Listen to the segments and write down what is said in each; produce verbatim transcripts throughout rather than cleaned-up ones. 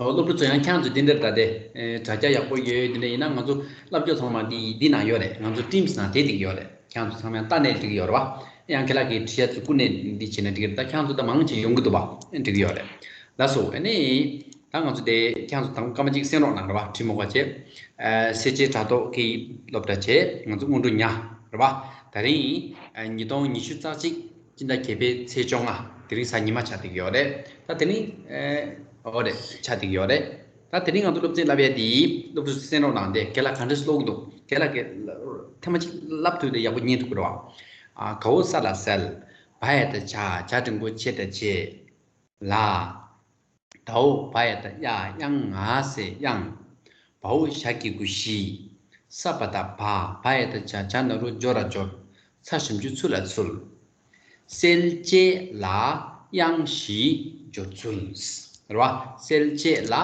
ཨོ། སློབ་ཕྲུག་ཚོ་ཡང་ཁྱེད་ཚོ་འདི་འདྲར་ད་དེ་ཨེ་དྲ་རྒྱ་ཡག་པོ་ཡོད། འདི་འདྲ་ཡིན་ན་ང་ཚོ་བསླབ་བྱ་ཚང་མ་འདི་འདི་ནང་ཡོད་རེད། ང་ཚོ་Teams་ནང་དེ་འགྲིག་ཡོད་རེད། ཁྱེད་ཚོ་ཚང་མ་ཡང་ལྟ་ནས་འགྲིག་ཡོད་རེད་བ། ཡང་ཁྱེད་ལག་གི་དྲི་བ་ཚོ་ཀུན་ནས་འདི་བྱས་ན་འགྲིག་རེད། ད་ཁྱེད་ཚོ་ད་མང་ཆེ་ཡོང་གི་འདུག་བ། འགྲིག་ཡོད་རེད། ལགས་སོ། ཨ་ནི་ད་ང་ཚོ་དེ་ཁྱེད་ཚོ་དང་སྐར་མ་གཅིག་གསན་རོགས་གནང་རེད་བ། བྲིས་མོ་ག་བྱས། ཨ་སེར་བྱེས་དྲ་ཐོག་གི་སློབ་གྲྭ་བྱས། ང་ཚོ་སྔོན་འགྲོ་ཉ་རེད་བ། ད་རིང་ཨ་ཉིས་སྟོང་ཉི་ཤུ་རྩ་གཅིག་སྤྱི་ཟླ་བརྒྱད་པའི་ཚེས་བཅོ་ལྔ། དེ་རིང་གཟའ་ཉི་མ་ཆགས་བསྡད་ཀྱི་ཡོད་རེད། ད་དེ་རིང་ཨེ་འོ་རེད། ཆགས་བསྡད་ཀྱི་ཡོད་རེད། ད་དེ་རིང་ང་ཚོ་སློབ་ཚན་བསླབ་ཡས་དེ་སློབ་ཕྲུག་གསན་རོགས་གནང་སྟེ། རྒན་ལགས་ག་འདྲས་ཀློག་གི་འདུག་རྒན་ལགས་ཀྱིས་ཐེངས་མ་གཅིག་བསླབ་ཐུབ་དེ་ཡག་པོ་ཉན་ཐུབ་ཀྱི་རེད་བ། ཨ་གའོ་ས་ལ་སལ། བ་ཡ་བཏགས་བྱ། བྱ་འགྲེང་བུ་བྱེ་བཏགས་བྱེད། ལ། དའོ་བ་ཡ་བཏགས་ཡ། དབྱངས་ང་ས་དབྱངས། བའོ་ཞ་གི་གུ་ཞི། ས་བ་བཏགས་བ། བ་ཡ་བཏགས་བྱ། བྱ་ན་རོ་སྦྱོ་ར་སྦྱོར། ཚ་ཞབས་ཀྱུ་ཚུ་ལ་ཚུལ། སེལ་བྱེད་ལ་དབྱངས་བཞི་སྦྱོར་ཚུལ། རེད་བ། སེལ་བྱེད་ལ་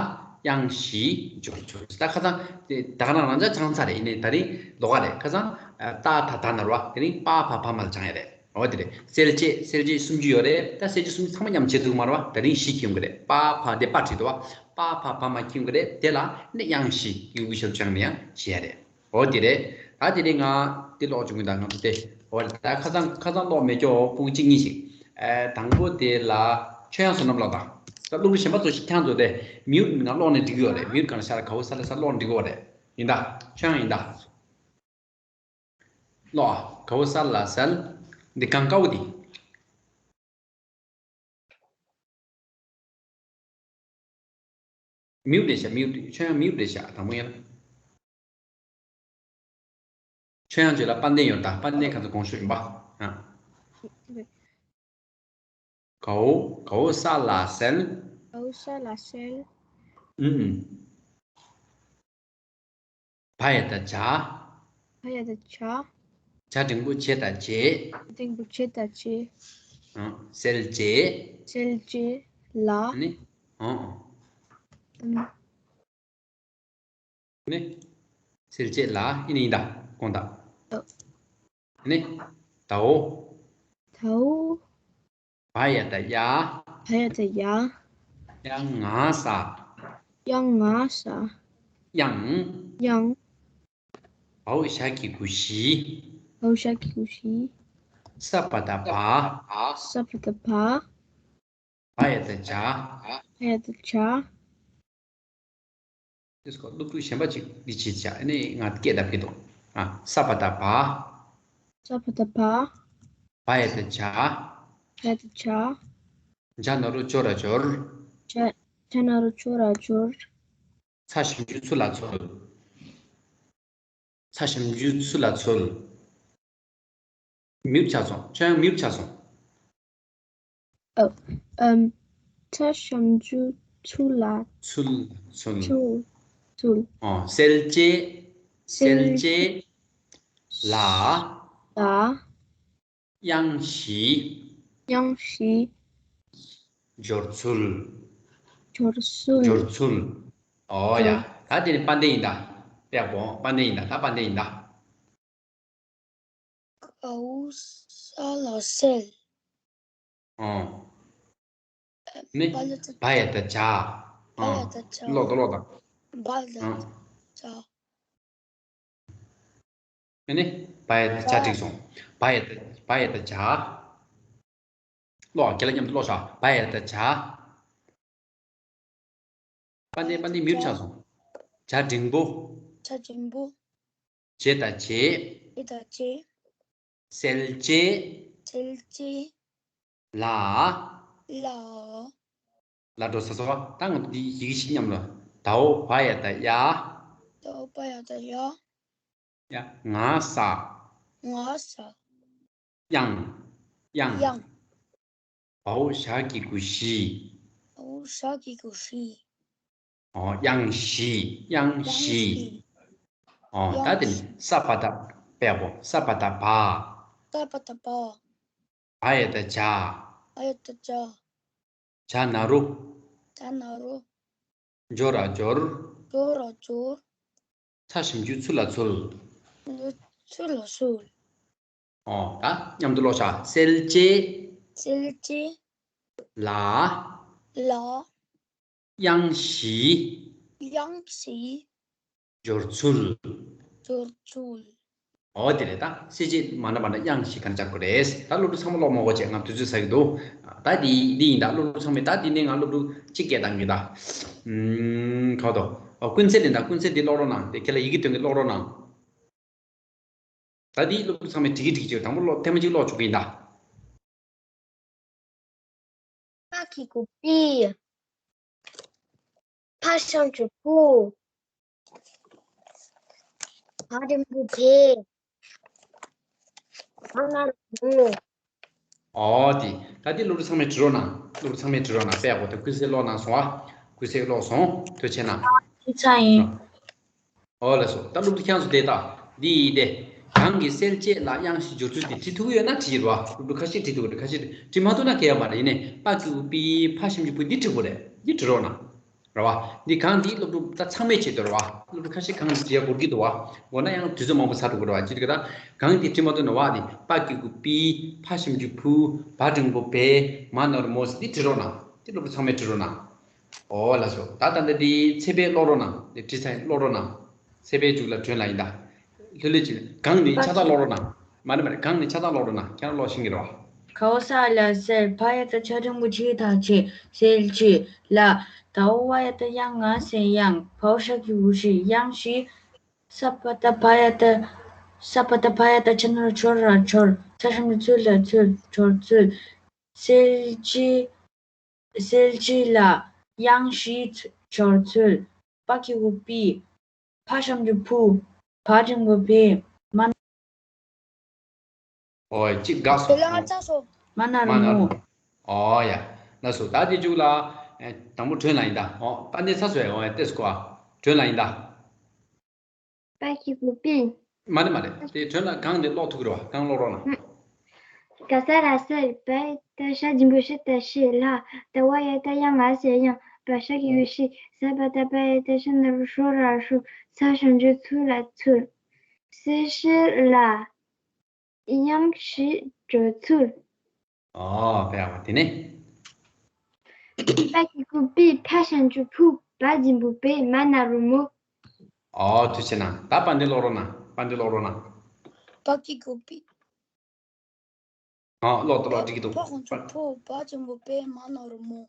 དབྱངས་བཞི་སྦྱོར་ཚུལ། ད་ཁ་སང་དེ་ད་ག་རང་རང་ཅག་སྦྱངས་ཚར་རེད། ཡིན་ནའི་ད་རིང་ལོགས་ཀ་རེད། ཁ་སང་ཨ་ཏ་ཐ་ད་ན་རེད་བ། དེ་རིང་པ་ཕ་བ་མ་ལ་སྦྱང་ཡ་རེད། འོ་དེ་རེད། སེལ་བྱེད་སེལ་བྱེད་སུམ་ཅུ་ཡོད་རེད། ད་སེལ་བྱེད་སུམ་ཅུ་ཚང་མ་མཉམ་བྱེད་ཐུབ་མ་རེད་བ། ད་རིང་བཞི་ཁྱོན་གི་རེད། པ་ཕ་དེ་པ་བྲིས་འདུག་བ། པ་ཕ་བ་མ་ཁྱོན་གི་རེད། དེ་ལ་ནི་དབྱངས་བཞི་གི་གུ་ཞབས་བྱས་ནས་ཡང་བྱེད་ཡ་རེད། འོ་དེ་རེད། ད་དེ་རིང་ང་དེ་ཀློག་བྱུང་གི། ད་ང་ཚོ་དེ་འོ་རེད། ད་ཁ་སང་ཁ་སང་ཀློག་མེད་ཀྱོག་ཕྲུ་གུ་གཅིག་གཉིས་ཤིག་ཨ་དང་པོ་དེ་ལ་ཆོས་དབྱངས་བསོད་ནམས་ཀློག་དང་། ད་སློབ་ཕྲུག་གཞན་པ་ཚོ་ཞིག་ཁྱེད་ཚོ་དེ་མིའུ་ཊི་ནང་ཀློག་ནས་འགྲིག་གི་ཡོད་རེད། མིའུ་ཊི་གང་ཤར་གའོ་ས་ལ་སལ་ཀློག་འགྲིག་གི་ཡོད་རེད། ཡིན་ད། ཆོས་དབྱངས་ཡིན་ད། ཀློག་ཨ། གའོ་ས་ལ་སལ། འདི་གང་དཀར་པོ་འདི། མིའུ་ཊི་རེད་ཤག་མིའུ་ཊི། ཆོས་དབྱངས་མིའུ་ཊི་རེད་ཤག་དང་པོ་ཡིན་ན། ཆོས་དབྱངས་བརྗོད་ལ་དཔལ་ལྡན་ཡོད་ད། དཔལ་ལྡན་ཁ་ཚོ་དགོངས་ཞུ་ཡིན་པ། ཨ། གའོ། གའོ་ས་ལ་སལ། གའོ་ས་ལ་སལ། ཨུམ། བ་ཡ་བཏགས་བྱ། བ་ཡ་བཏགས་བྱ། བྱ་འགྲེང་བུ་བྱེ་བཏགས་བྱེད། འགྲེང་བུ་བྱེ་བཏགས་བྱེད། ཨང་། སེལ་བྱེད། སེལ་བྱེད་ལ། ནི། ཨང་། ཨང་། ནི། སེལ་བྱེད་ལ་ཡིན་ཡིན་ད་དགོངས་དག་ཨོ། ནི། དའོ། དའོ། བ་ཡ་བཏགས་ཡ། བ་ཡ་བཏགས་ཡ། དབྱངས་ང་ས། དབྱངས་ང་ས། དབྱངས། དབྱངས། བའོ་ཞ་གི་གུ་ཞི། བའོ་ཞ་གི་གུ་ཞི། ས་བ་བཏགས་བ། ས་བ་བཏགས་བ། བ་ཡ་བཏགས་བྱ། བ་ཡ་བཏགས་བྱ། དེ་སྐོར་སློབ་ཕྲུག་གཞན་པ་ཅིག་འདི་བྱེད་བྱ། ཨ་ནི་ང་སྐད་བརྡ་ཕེབས་དང་། ཨ། ས་བ་བཏགས་བ། ས་བ་བཏགས་བ། བ་ཡ་བཏགས་བྱ། བ་ཡ་བཏགས་བྱ། བྱ་ན་རོ་སྦྱོ་ར་སྦྱོར། བྱ། བྱ་ན་རོ་སྦྱོ་ར་སྦྱོར། ཚ་ཞབས་ཀྱུ་ཚུ་ལ་ཚུལ། ཚ་ཞབས་ཀྱུ་ཚུ་ལ་ཚུལ། མིའུ་ཊི་ཆགས་སོང་། ཆོས་དབྱངས་མིའུ་ཊི་ཆགས་སོང་། ཨ། ཨམ། ཚ་ཞབས་ཀྱུ་ཚུ་ལ། ཚུལ། ཚུལ། ཚུལ། ཚུལ། ཨོ། སེལ་བྱེད། སེལ་སེལ་བྱེད་ལ། ལ། དབྱངས་བཞི། དབྱངས་བཞི། སྦྱོར་ཚུལ། སྦྱོར་ཚུལ། སྦྱོར་ཚུལ། ཨོ་ཡ། སྦྱོར། ད་དེ་ནི་དཔལ་ལྡན་ཡིན་ད། ཡག་པོ། དཔལ་ལྡན་ཡིན་ད། ད་དཔལ་ལྡན་ཡིན་ད། གའོ་ས་ལ་སལ། ཨོ། ནི། བ་ལ་བཏགས་བ་ཡ་བཏགས་བྱ། བ་ཡ་ཨོ། བཏགས་བྱ། ཀློག་དང་ཀློག་དང་། བ་ལ་ཨོ། བཏགས་བྱ། ཨ་ནི། བ་ཡ་བཏགས་བྱ་བ། འགྲིག་སོང་། བ་ཡ་བཏགས། བ་ཡ་བཏགས་བྱ། ཀློག་རྒན་ལགས་མཉམ་དུ་ཀློག་ཤག་བ་ཡ་བཏགས་བྱ། དཔལ་ལྡན། དཔལ་ལྡན་མིའུ་ཊི་ཆགས་སོང་། བྱ་འགྲེང་བུ། བྱ་འགྲེང་བུ། བྱེད་དང་བྱེད། བྱེད་དང་བྱེད། སེལ་བྱེད། སེལ་བྱེད། ལ། ལ། ལ་འགྲོ་ས་སོ། ད་ང་འདི་ཡི་གེ་ཞིག་མཉམ་ལ། དའོ་བ་ཡ་བཏགས་ཡ། དའོ་བ་ཡ་བཏགས་ཡ། ཡ། ང་ས། ང་ས། དབྱངས། དབྱངས། དབྱངས། བའོ་ཞ་གི་གུ་ཞི། བའོ་ཞ་གི་གུ་ཞི། ཨོ། དབྱངས་བཞི། དབྱངས་དབྱངས་བཞི། བཞི། ཨོ། ད་དེ་ནི་ས་བ་བཏགས་པའོ། ས་བ་བཏགས་བ། ས་བ་བཏགས་བ། བ་ཡ་བཏགས་བྱ། བ་ཡ་བཏགས་བྱ། བྱ་ན་རོ། བྱ་ན་རོ། སྦྱོ་ར་སྦྱོར། སྦྱོ་ར་སྦྱོར། ཚ་ཞབས་ཀྱུ་ཚུ་ལ་ཚུལ། ཚུ་ལ་ཚུལ། ཨོ། ད་མཉམ་དུ་ཀློག་ཤག་སེལ་བྱེད། སེལ་བྱེད། ལ། ལ། དབྱངས་བཞི། དབྱངས་བཞི། སྦྱོར་ཚུལ། སྦྱོར་ཚུལ། འོ་དེ་རེད་ད། གསལ་བྱེད་མ་ན་བ་ན་དབྱངས་བཞི་གང་ཆགས་དགོས་རེད། ད་སློབ་ཕྲུག་ཚང་མ་ཀློག་མ་དགོས་བྱས། ང་དུས་ཚོད་ཟ་གི་འདུག་ད་འདི་འདི་ཡིན་ད། སློབ་ཕྲུག་ཚང་མས་ད་འདི་ནས་ང་སློབ་ཕྲུག་གཅིག་སྐད་བཏང་གི་ད། ཨུམ། ག་དོ། ཨོ། ཀུན་གསལ་ནས་ད། ཀུན་གསལ་འདི་ཀློག་རོགས་གནང་། དེ་ཁྱེད་ལ་ཡི་གེ་སྟོན་གི་ཀློག་རོགས་གནང་། ད་འདི་སློབ་ཕྲུག་ཚང་མས་འགྲིག་གི་འགྲིག་གི་བྱས། དང་པོ་ཀློག་ཐེངས་མ་གཅིག་ཀློག་བཅུག་གི་ཡིན་ད། པ་གི་གུ་པི། ཕ་ཞབས་ཀྱུ་ཕུ། བ་འགྲེང་བུ་བེ། མ་ན་རོ་མོ། ཨོ་དེ། ད་འདི་སློབ་ཕྲུག་ཚང་མས་བྲིས་རོགས་གནང་། སློབ་ཕྲུག་ཚང་མས་བྲིས་རོགས་གནང་། དཔེ་ཡག་པོ་འདུག་ཀུན་གསལ་ཀློག་གནང་སོང་ཨ། ཀུན་གསལ་ཀློག་སོང་། ཐུགས་རྗེ་གནང་། ཐུགས་རྗེ་ཆེ། ཨོ་ལགས་སོ། ད་སློབ་ཕྲུག་ཁྱེད་ཚོ་དེ་ལྟ། འདི་ཡིན་ཏེ། གང་གི་གསལ་བྱེད་ལ་དབྱངས་བཞི་སྦྱོར་ཚུལ་དེ་བྲིས་ཐུབ་ཀྱི་ཡོད་ན་བྲིས་རོགས། སློབ་ཕྲུག་ཁ་ཤས་བྲིས་ཐུབ་ཀྱི་རེད། ཁ་ཤས་བྲིས་མ་ཐུབ་ན་གལ་ཡོད་མ་རེད། ཡིན་ནའི་པ་གི་གུ་པི་ཕ་ཞབས་ཀྱུ་ཕུ་འདི་བྲིས་དགོས་རེད། འདི་བྲིས་རོགས་གནང་། རེད་བ། འདི་གང་འདི་སློབ་ཕྲུག་ད་ཚང་མས་བྱེད་དགོས་རེད་བ། སློབ་ཕྲུག་ཁ་ཤས་གང་འདི་བྲིས་ཡག་འགོར་གྱི་འདུག་བ། འོ་ན་ཡང་དུས་ཚོད་མང་པོ་ཚར་འགྲོ་གི་རེད་བ། ཅི་སྟེ་ག་ད་གང་འདི་བྲིས་མ་ཐུབ་ན་བ། འདི་པ་གི་གུ་པི་ཕ་ཞབས་ཀྱུ་ཕུ་བ་འགྲེང་བུ་བེ་མ་ན་རོ་མོ་ཟེར་འདི་བྲིས་རོགས་གནང་། འདི་སློབ་ཕྲུག་ཚང་མས་བྲིས་རོགས་གནང་། ཨོ་ལགས་སོ། ད་ད་ལྟ་འདི་ཚེ་འཕེལ་ཀློག་རོགས་གནང་། འདི་བྲིས་ཚར་ཡིན། ཀློག་རོགས་གནང་། ཚེ་འཕེལ་མཇུག་ལ་བྲིས་ལ་ཡིན་ད། ལྷོད་ལྷོད་ཅིག་གང་ནས་ཆ་ཚང་ཀློག་རོགས་གནང་། མ་རེད་མ་རེད། གང་ནས་ཆ་ཚང་ཀློག་རོགས་གནང་། ཁྱེད་རང་ཀློག་ཤེས་ཀྱི་རེད་བ། ག་འོག་ས་ལ་གསལ། བ་ཡ་བཏགས་བྱ་འགྲེང་བུ་བྱེ་ད་བྱེད། གསལ་བྱེད་ལ། ད་འོག་བ་ཡ་བཏགས་དབྱ་ང་གསལ་དབྱངས། བ་འོག་ཞབས་ཀྱུ་བོ་བཞི་དབྱངས་བཞི། ས་པ་བཏགས་བ་ཡ་བཏགས། ས་པ་བཏགས་བ་ཡ་བཏགས་ཆ་ན་རོ་བྱོ་ར་བྱོར། ཚ་ཞབས་ཀྱུ་ཚུ་ལ་ཚུལ། སྦྱོར་ཚུལ། གསལ་བྱེད། གསལ་བྱེད་ལ་དབྱངས་བཞིའི་སྦྱོར་ཚུལ། པ་གི་གུ་པི། ཕ་ཞབས་ཀྱུ་ཕུ། བ་འགྲེང་བུ་བེ། མ། ཨོ་ཡ། གཅིག་འགག་སོང་། དེ་ལ་ང་ཚ་སོང་། མ་ན་རོ་མ་ན་མོ། རོ། ཨོ་ཡ། ལགས་སོ། ད་དེ་མཇུག་ལ། ཨེ། དང་པོ་བྲིས་ལ་ཡིན་ད། ཨོ། ད་འདི་ཚ་སོང་ཡ། ཨོ་ཡ། ཏེ་སྐོ་ཨ། བྲིས་ལ་ཡིན་ད། པ་གི་གུ་པི། མ་རེད་མ་རེད། དེ་བྲིས་ལ་གང་དེ་ཀློག་ཐུབ་ཀྱི་རེད་བ། གང་ཀློག་རོགས་གནང་། ག་ས་ར་གསལ། བ་ཡ་བཏགས་བྱ་འགྲེང་བུ་བྱེ་ད་བྱེད་ལ། ད་འོག་བ་ཡ་བཏགས་དབྱ་ང་གསལ་དབྱངས། བ་འོག་ཞབས་ཀྱུ་བོ་བཞི། ས་པ་བཏགས་བ་ཡ་བཏགས་ཆ་ན་རོ་བྱོ་ར་བྱོར། ཚ་ཞབས་ཀྱུ་ཚུ་ལ་ཚུལ། གསལ་བྱེད་ལ་དབྱངས་བཞིའི་སྦྱོར་ཚུལ། ཨོ། དཔེ་ཡག་པོ། དེ་ནས། པ་གི་གུ་པི་ཕ་ཞབས་ཀྱུ་ཕུ། བ་འགྲེང་བུ་བེ། མ་ན་རོ་མོ། ཨོ། ཐུགས་རྗེ་གནང་། ད་པ་འདི་ཀློག་རོགས་གནང་། པ་འདི་ཀློག་རོགས་གནང་། པ་གི་གུ་པི། ཨོ། ཀློག་ཏུ་ཀློག་འགྲིག་གི་འདུག་ཕ་ཞབས་ཀྱུ་ཕུ། བ་འགྲེང་བུ་བེ། མ་ན་རོ་མོ།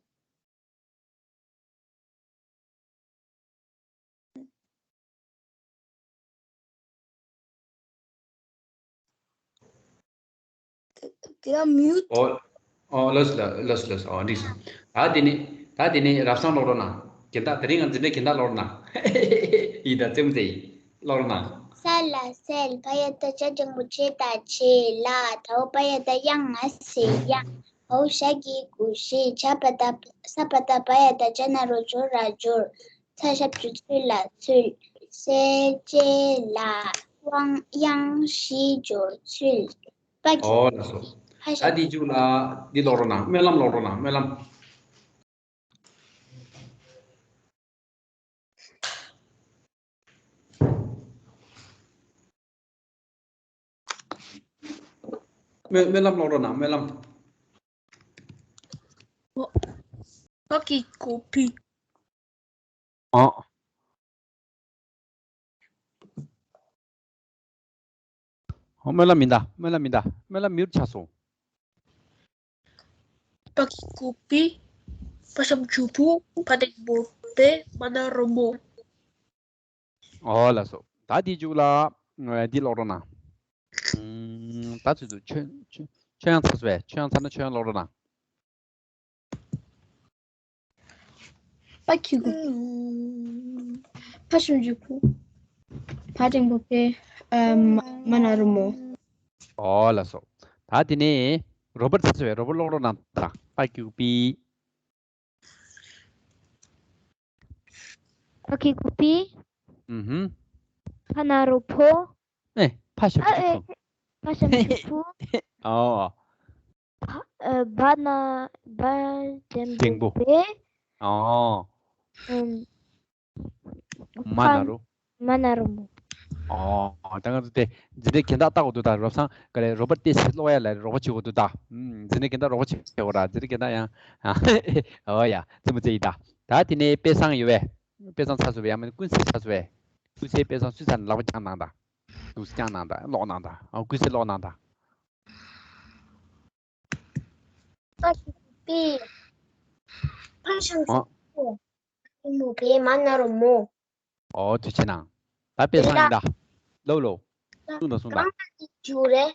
དེ་ལ་མིའུ། ཨོ། ཨོ། ལགས་སོ་ལགས་སོ་ལགས་སོ། ཨོ། འགྲིག་སོང་། ད་དེ་ནས། ད་དེ་ནས་རབ་བྱུང་ཀློག་རོགས་གནང་། གྱེན་ལྟ། དེ་རིང་ང་འཛིན་གྲྭའི་གྱེན་ལྟ་ཀློག་རོགས་གནང་། ཡིན་ད། རྩེད་མོ་རྩེ་ཡིན། ཀློག་རོགས་གནང་། ས་ལ་གསལ། བ་ཡ་བཏགས་བྱ་འགྲེང་བུ་བྱེ་ད་བྱེད་ལ། ད་འོག་བ་ཡ་བཏགས་དབྱ་ང་གསལ་དབྱངས། བ་འོག་ཞབས་ཀྱུ་བོ་བཞི། ཆ་པ་བཏགས། ས་པ་བཏགས་བ་ཡ་བཏགས་ཆ་ན་རོ་བྱོ་ར་བྱོར། ཚ་ཞབས་ཀྱུ་ཚུ་ལ་ཚུལ། གསལ་བྱེད་ལ་དབྱངས་བཞིའི་སྦྱོར་ཚུལ། པ་གི། ཨོ། ལགས་སོ། ཕ་ད་ཞབས། དེའི་མཇུག་ལ་འདི་ཀློག་རོགས་གནང་། སྨོན་ལམ་ཀློག་རོགས་གནང་། སྨོན་ལམ། སྨོན། སྨོན་ལམ་ཀློག་རོགས་གནང་། སྨོན་ལམ། པ་གི་གུ་པི། ཨ། སྨོན་ལམ་མིན་ད། སྨོན་ལམ་མིན་ད། སྨོན་ལམ་མིའུར་ཆགས་སོང་། པ་གི་གུ་པི། ཕ་ཞབས་ཀྱུ་ཕུ། བ་འགྲེང་བུ་བེ། མ་ན་རོ་མོ། ཨོ་ལགས་སོ། ད་དེའི་མཇུག་ལ་འདི་ཀློག་རོགས་གནང་། ཨུམ། ད་ཚོད་ཚོད་ཆོས་ཆོས་ཆོས་དབྱངས་ཚར་སོང་བས། ཆོས་དབྱངས་ཚར་ན་ཆོས་དབྱངས་ཀློག་རོགས་གནང་། པ་གི་གུ། ཕ་ཞབས་ཀྱུ་ཕུ། བ་འགྲེང་བུ་བེ། ཨ། མ་མ་ན་རོ་མོ། ཨོ་ལགས་སོ། ད་དེ་ནས་རོ་པར་ཚར་སོང་བས། རོ་པར་ཀློག་རོགས་གནང་། ད་པ་གི་གུ་པི། པ་གི་གུ་པི། ཨུ་ཧུམ། ཕ་ན་རོ་ཕོ། ཨེ། ཕ་ཞབས་ཀྱུ་ཨ། ཨེ། ཕོ། ཕ་ཞབས་ཀྱུ་ཕུ། ཨོ། ཕ། ཨ། བ་ན། བ་འགྲེང་བུ་འགྲེང་བུ་བེ། ཨོ། ཨུམ། མ་ན་རོ། མ་ན་རོ་མོ། ཨོ། ད་ང་ཚོ་དེ་འཛིན་གྲྭའི་གྱེན་ལྟ་ལྟ་དགོས་འདུག་ད། རོབ་ཚང་ག་རེ། རོ་པར་ཏེ་སི་ཀློག་ཡ་ལ་རོགས་པ་བྱེད་དགོས་འདུག་ད། ཨུམ། འཛིན་གྲྭའི་གྱེན་ལྟ་རོགས་པ་བྱེད་དགོས་ར། འཛིན་གྲྭའི་གྱེན་ལྟ་ཡང་། ཨོ་ཡ། རྩེད་མོ་རྩེ་ཡིན་ད། ད་དེ་ནས་དཔེ་བཟང་ཡོད་པས། དཔེ་བཟང་ཚར་སོང་བས། ཡང་མིན་ཀུན་གསལ་ཚར་སོང་བས། ཀུན་གསལ་དཔེ་བཟང་སུས་ཚར་ན་ལག་པ་བརྐྱངས་གནང་དང་། འདུག་སེ་བརྐྱངས་གནང་དང་། ཀློག་གནང་དང་། ཨ། ཀུན་གསལ་ཀློག་གནང་དང་། པ་གི་གུ་པི། ཕ་ཞབས་ཀྱུ་ཨོ། པུ། མོ་པེ་མ་ན་རོ་མོ། ཨོ། ཐུགས་རྗེ་གནང་། ད་དཔེ་བཟང་ཡིན་ད། ལོ་ལོ། གསུངས་དང་གསུངས་དང་། གང་ག་ཅི་བྲིས་རེད།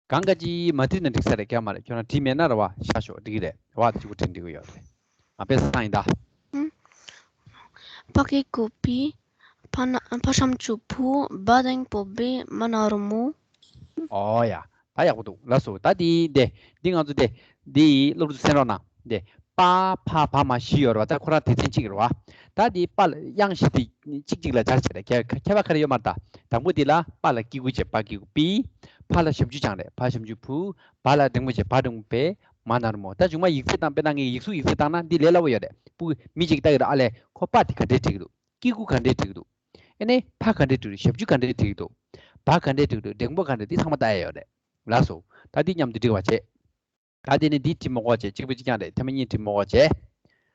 གང་ག་ཅི་མ་བྲིས་ན་འགྲིག་ས་རེད། ཁྱོད་མ་རེད། ཁྱོད་རང་བྲིས་མེད་ན་རེད་བ། ཤ་ཤོག་འགྲིག་གི་རེད། རེད་བ། ད་གཅིག་པུ་བྲིས་འགྲིག་གི་ཡོད་རེད། ཨ། དཔེ་བཟང་ཡིན་ད། ཨུམ། པ་གི་གུ་པི། ཕ་ན། ཕ་ཞབས་ཀྱུ་ཕུ། བ་འགྲེང་བུ་བེ། མ་ན་རོ་མོ། ཨོ་ཡ། ད་ཡག་པོ་འདུག་ལགས་སོ། ད་འདི་འདི་འདི་ང་ཚོ་འདི་འདི་སློབ་ཕྲུག་གསན་རོགས་གནང་། འདི་པ་ཕ་བ་མ་བཞི་ཡོད་རེད་བ། ད་ཁོ་རང་སྡེ་ཚན་གཅིག་རེད་བ། ད་འདི་པ་ལ་དབྱངས་བཞི་འདི་གཅིག་གཅིག་ལ་སྦྱར་བྱས་རེད། ཁྱད་ཁྱད་པར་ག་རེ་ཡོད་མ་རེད། ད་དང་པོ་འདི་ལ་པ་ལ་གི་གུ་བྱས། པ་གི་གུ་པི། ཕ་ལ་ཞབས་ཀྱུ་བརྐྱངས་རེད། ཕ་ཞབས་ཀྱུ་ཕུ། བ་ལ་འགྲེང་བུ་བྱས། བ་འགྲེང་བུ་བེ། མ་ན་རོ་མོ། ད་གཞུག་མ་ཡིག་ཚད་བཏང་། དཔེར་ན་ངས་ཡིག་གཟུགས་ཡིག་ཚད་བཏང་ན་འདི་ལས་སླ་པོ་ཡོད་རེད། སྤུ་གུ་མི་གཅིག་ལྟ་གི་རེད། ཨ་ལས། ཁོ་པ་དེ་ག་འདྲས་བྲིས་ཀྱི་འདུག་སྐྱེ་དགུ་ག་འདྲས་བྲིས་ཀྱི་འདུག་ཨེ་ནས་ཕ་ག་འདྲས་བྲིས་འདུག་ཞབས་ཀྱུ་ག་འདྲས་བྲིས་ཀྱི་འདུག་བ་ག་འདྲས་བྲིས་འདུག་འགྲེང་བུ་ག་འདྲས། འདི་ཚང་མ་ལྟ་ཡ་ཡོད་རེད། ལགས་སོ། ད་འདི་མཉམ་དུ་འབྲི་བ་བྱེད། ད་འདི་ནི་འདི་བྲིས་མ་དགོས་བྱེད། གཅིག་པུ་གཅིག་རྐྱང་རེད། ཐེངས་མ་གཉིས་བྲིས་མ་དགོས་བྱེད།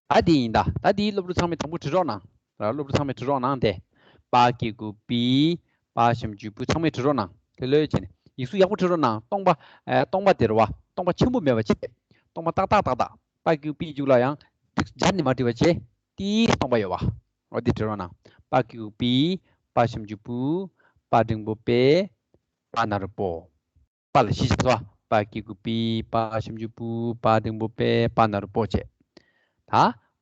ད་འདི་ཡིན་ད། ད་འདི་སློབ་ཕྲུག་ཚང་མས་དང་པོ་བྲིས་རོགས་གནང་། ད་སློབ་ཕྲུག་ཚང་མས་བྲིས་རོགས་གནང་སྟེ། པ་གི་གུ་པི། ཕ་ཞབས་ཀྱུ་ཕུ། ཚང་མས་བྲིས་རོགས་གནང་། ལྷོད་ལྷོད་བྱས་ནས་ཡིག་གཟུགས་ཡག་པོ་བྲིས་རོགས་གནང་། སྟོང་པ། ཨེ། སྟོང་པ་དེ་རེད་བ། སྟོང་པ་ཆེན་པོ་མེད་པ་བྱེད། སྟོང་པ་ཏག་ཏག་ཏག་ཏག་པ་གི་གུ་པི་མཇུག་ལ་ཡང་སྦྱར་ནས་མ་བྲིས་པ་བྱེད། ཏིས་སྟོང་པ་ཡོད་བ། འོ་འདི་བྲིས་རོགས་གནང་། པ་གི་གུ་པི། ཕ་ཞབས་ཀྱུ་ཕུ། བ་འགྲེང་བུ་བེ། པ་ན་རོ་པོ། པ་ལ་བཞི་བྱས་སོ། པ་གི་གུ་པི། ཕ་ཞབས་ཀྱུ་ཕུ། བ་འགྲེང་བུ་བེ། པ་ན་རོ་པོ་བྱས། ད་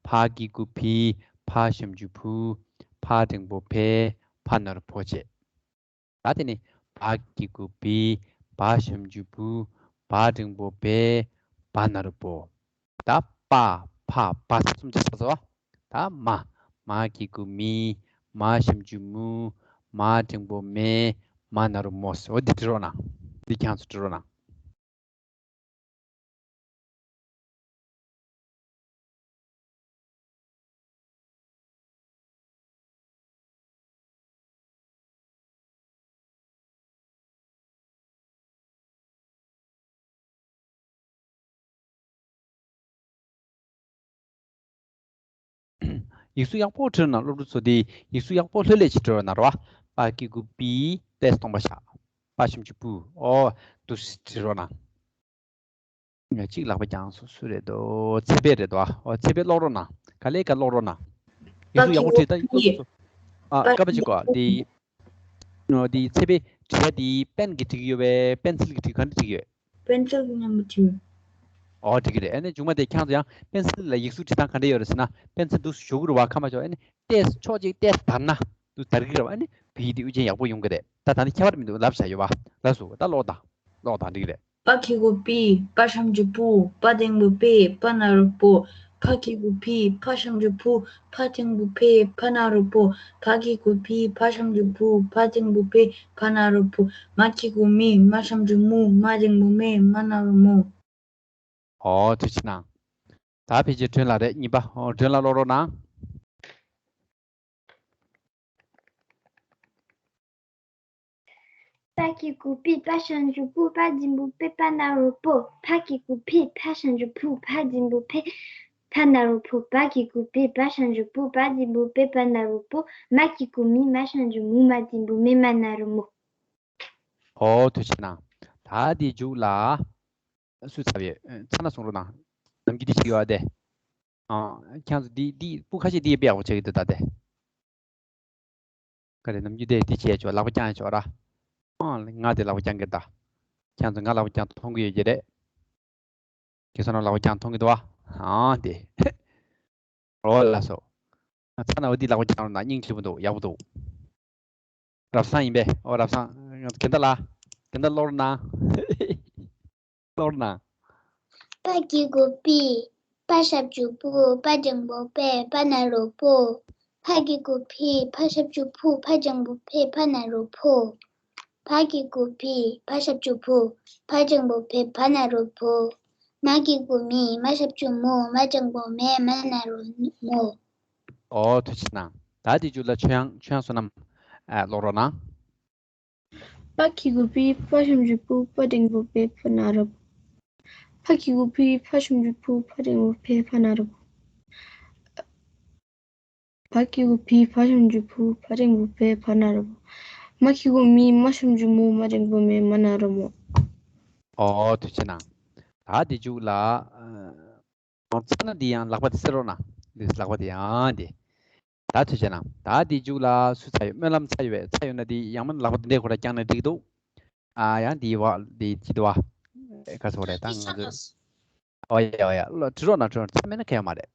ཕ་གི་གུ་ཕི། ཕ་ཞབས་ཀྱུ་ཕུ། ཕ་འགྲེང་བུ་ཕེ། པ་ན་རོ་ཕོ་བྱས། ད་དེ་ནས་བ་གི་གུ་བི། བ་ཞབས་ཀྱུ་བུ། བ་འགྲེང་བུ་བེ། བ་ན་རོ་བོ། ད་པ་ཕ་བ་ས་གསུམ་བྱས་ས་སོ། ད་མ། མ་གི་གུ་མི། མ་ཞབས་ཀྱུ་མུ། མ་འགྲེང་བུ་མེ། མ་ན་རོ་མོ་ཟེར། འོ་འདི་འབྲི་རོགས་གནང་། འདི་ཁྱེད་ཚོ་འབྲི་རོགས་གནང་། ཡིག་གཟུགས་ཡག་པོ་བྲིས་ན། སློབ་ཕྲུག་ཚོ་དེ་ཡིག་གཟུགས་ཡག་པོ་ལྷོད་ལྷོད་ཅིག་བྲིས་ན་རོ། པ་གི་གུ་བི། པས་སྟོང་པ་བཞག་པ་ཞབས་ཀྱུ་བུ། ཨོ། འདུག་སེ་བྲིས་རོགས་གནང་། ང་གཅིག་ལག་པ་བརྐྱངས་སོང་། སུ་རེད་དོ། ཚེ་འཕེལ་རེད་དོ། ཨོ། ཚེ་འཕེལ་ཀློག་རོགས་གནང་། ག་ལེ་ག་ཀློག་རོགས་གནང་། ཡིག་གཟུགས་ཡག་པོ་བྲིས། ད་ཡིག་གཟུགས་ཚོ། ཨ། སྐར་མ་གཅིག་གོ། དེ། ཨོ། དེ་ཚེ་འཕེལ་བྲིས་ཡ་དེ་པེན་གྱིས་བྲིས་ཀྱི་ཡོད་པས། པེན་སིལ་གྱིས་བྲིས། ག་འདྲ་བྲིས་ཀྱི་ཡོད། པེན་སིལ་གྱིས་མཉམ་པོ་བྲིས། ཨོ། འགྲིག་གི་རེད། ཨ་ནི་མཇུག་མ་དེ་ཁྱེད་ཚོ་ཡང་པེན་སིལ་ལ་ཡིག་གཟུགས་བྲིས་སྟངས་ག་འདྲ་ཡོད་རེད་ཟེར་ན། པེན་སིལ་འདུག་སེ་གཞུ་གི་རེད་བ། ཁ་མ་ཆོག་ཨ་ནི་ཏོག་ཙམ་ཕྱོགས་གཅིག་ཏོག་ཙམ་དར་ན་འདུག་སེ་དར་གི་རེད་བ། ཨ་ནི་བི་དེ་དབྱེ་ཅན་ཡག་པོ་ཡོང་གི་རེད། ད་ད་ནི་ཁྱད་པར་མི་འདུག་ལབ་བཞག་ཡོད་བ། ལགས་སོ། ད་ཀློག་དང་། ཀློག་དང་། འགྲིག་གི་རེད། པ་གི་གུ་པི། པ་ཞབས་ཀྱུ་པུ། པ་འགྲེང་བུ་པེ། པ་ན་རོ་པོ། ཕ་གི་གུ་ཕི། ཕ་ཞབས་ཀྱུ་ཕུ། ཕ་འགྲེང་བུ་ཕེ། ཕ་ན་རོ་ཕོ། ཕ་གི་གུ་ཕི། ཕ་ཞབས་ཀྱུ་ཕུ། ཕ་འགྲེང་བུ་ཕེ། ཕ་ན་རོ་ཕོ། མ་གི་གུ་མི། མ་ཞབས་ཀྱུ་མུ། མ་འགྲེང་བུ་མེ། མ་ན་རོ་མོ། ཨོ། ཐུགས་རྗེ་གནང་། ད་ཕལ་ཆེར་སྒྲོན་ལགས་རེད། གཉིས་པ། ཨོ། སྒྲོན་ལགས་ཀློག་རོགས་གནང་། པ་གི་གུ་པི། པ་ཞབས་ཀྱུ་པུ། པ་འགྲེང་བུ་པེ། པ་ན་རོ་པོ། ཕ་གི་གུ་ཕི། ཕ་ཞབས་ཀྱུ་ཕུ། ཕ་འགྲེང་བུ་ཕེ། པ་ན་རོ་ཕོ། པ་གི་གུ་པི། པ་ཞབས་ཀྱུ་པུ། པ་འགྲེང་བུ་པེ། པ་ན་རོ་པོ། མ་གི་གུ་མི། མ་ཞབས་ཀྱུ་མུ། མ་འགྲེང་བུ་མེ། མ་ན་རོ་མོ། ཨོ། ཐུགས་རྗེ་གནང་། ད་འདི་མཇུག་ལ། སུ་ཚར་ཡོད། ཚར་ན་གསུང་རོགས་གནང་། ནམ་རྒྱུན་འདི་བྱེད་ཀྱི་ཡོད་ཨ་དེ། ཨ། ཁྱེད་ཚོ་འདི་འདི་སྤུ་ཁ་ཤས་འདི་ཡི་དཔེ་ཡག་པོ་བྱེད་ཀྱི་འདུག་ད་དེ། ག་རེ། ནམ་རྒྱུན་དེ་འདི་བྱས་ཆོག་ལག་པ་བརྐྱངས་ཆོག་ར། ཨང་། ང་དེ་ལག་པ་བརྐྱངས་ཀྱི་ད། ཁྱེད་ཚོ་ང་ལག་པ་བརྐྱངས་མཐོང་གི་ཡོད་ཀྱི་རེད། ཁྱེད་ཚོ་ནང་ལག་པ་བརྐྱངས་མཐོང་གི་འདུག་བ། ཨང་། དེ། ཨོ་ལགས་སོ། ང་ཚ་ན་འོ་འདི་ལག་པ་བརྐྱངས་རོགས་གནང་། སྙིང་རྗེ་པོ་འདུག་ཡག་པོ་འདུག་རབ་བཟང་ཡིན་པས། ཨོ་རབ་བཟང་། ང་ཚོ་གན་ད་ལ། གན་ད་ཀློག་རོགས་གནང་། ཀློག་རོགས་གནང་། པ་གི་གུ་པི། པ་ཞབས་ཀྱུ་པུ། པ་འགྲེང་བུ་པེ། པ་ན་རོ་པོ། ཕ་གི་གུ་ཕི། ཕ་ཞབས་ཀྱུ་ཕུ། ཕ་འགྲེང་བུ་ཕེ། ཕ་ན་རོ་ཕོ། ཕ་གི་གུ་ཕི། ཕ་ཞབས་ཀྱུ་ཕུ། ཕ་འགྲེང་བུ་ཕེ། ཕ་ན་རོ་ཕོ། མ་གི་གུ་མི། མ་ཞབས་ཀྱུ་མུ། མ་འགྲེང་བུ་མེ། མ་ན་རོ་མོ། ཨོ། ཐུགས་རྗེ་གནང་། ད་དེ་མཇུག་ལ་ཆོས་དབྱངས། ཆོས་དབྱངས་བསོད་ནམས། ཨ། ཀློག་རོགས་གནང་། པ་གི་གུ་པི། པ་ཞབས་ཀྱུ་པུ། པ་འགྲེང་བུ་པེ། པ་ན་རོ་པོ། ཕ་གི་གུ་ཕི། ཕ་ཞབས་ཀྱུ་ཕུ། ཕ་འགྲེང་བུ་ཕེ། པ་ན་རོ་པོ། བ་གི་གུ་བི། བ་ཞབས་ཀྱུ་བུ། བ་འགྲེང་བུ་བེ། བ་ན་རོ་བོ། མ་གི་གུ་མི། མ་ཞབས་ཀྱུ་མོ། མ་འགྲེང་བུ་མེ། མ་ན་རོ་མོ། ཨོ་ཐུགས་རྗེ་གནང་། ད་འདི་མཇུག་ལ་ཨ། ཚར་ན་འདི་ཡང་ལག་པ་འདི་སེ་རོགས་གནང་། འདི་ལག་པ་འདི་ཡང་འདི། ད་ཐུགས་རྗེ་གནང་། ད་འདི་མཇུག་ལ་སུ་ཚར་ཡོད། སྨོན་ལམ་ཚར་ཡོད་པས། ཚར་ཡོད་ན་འདི་ཡང་མིན་ལག་པ་འདི་འདྲའི་ཁོ་ར་བརྐྱངས་ན་འགྲིག་འདུག་ཨ་ཡང་འདི་བ་འདི་ཅི་འདུག་བ། ག་ཚོད་རེད་ད་ང་ཚོས། ཨོ་ཡ་ཨོ་ཡ་ལོ་དྲི་རོགས་གནང་། དྲི་རོགས་ཚར་མེད་ན་ཁེ་ཡོད་མ་རེད།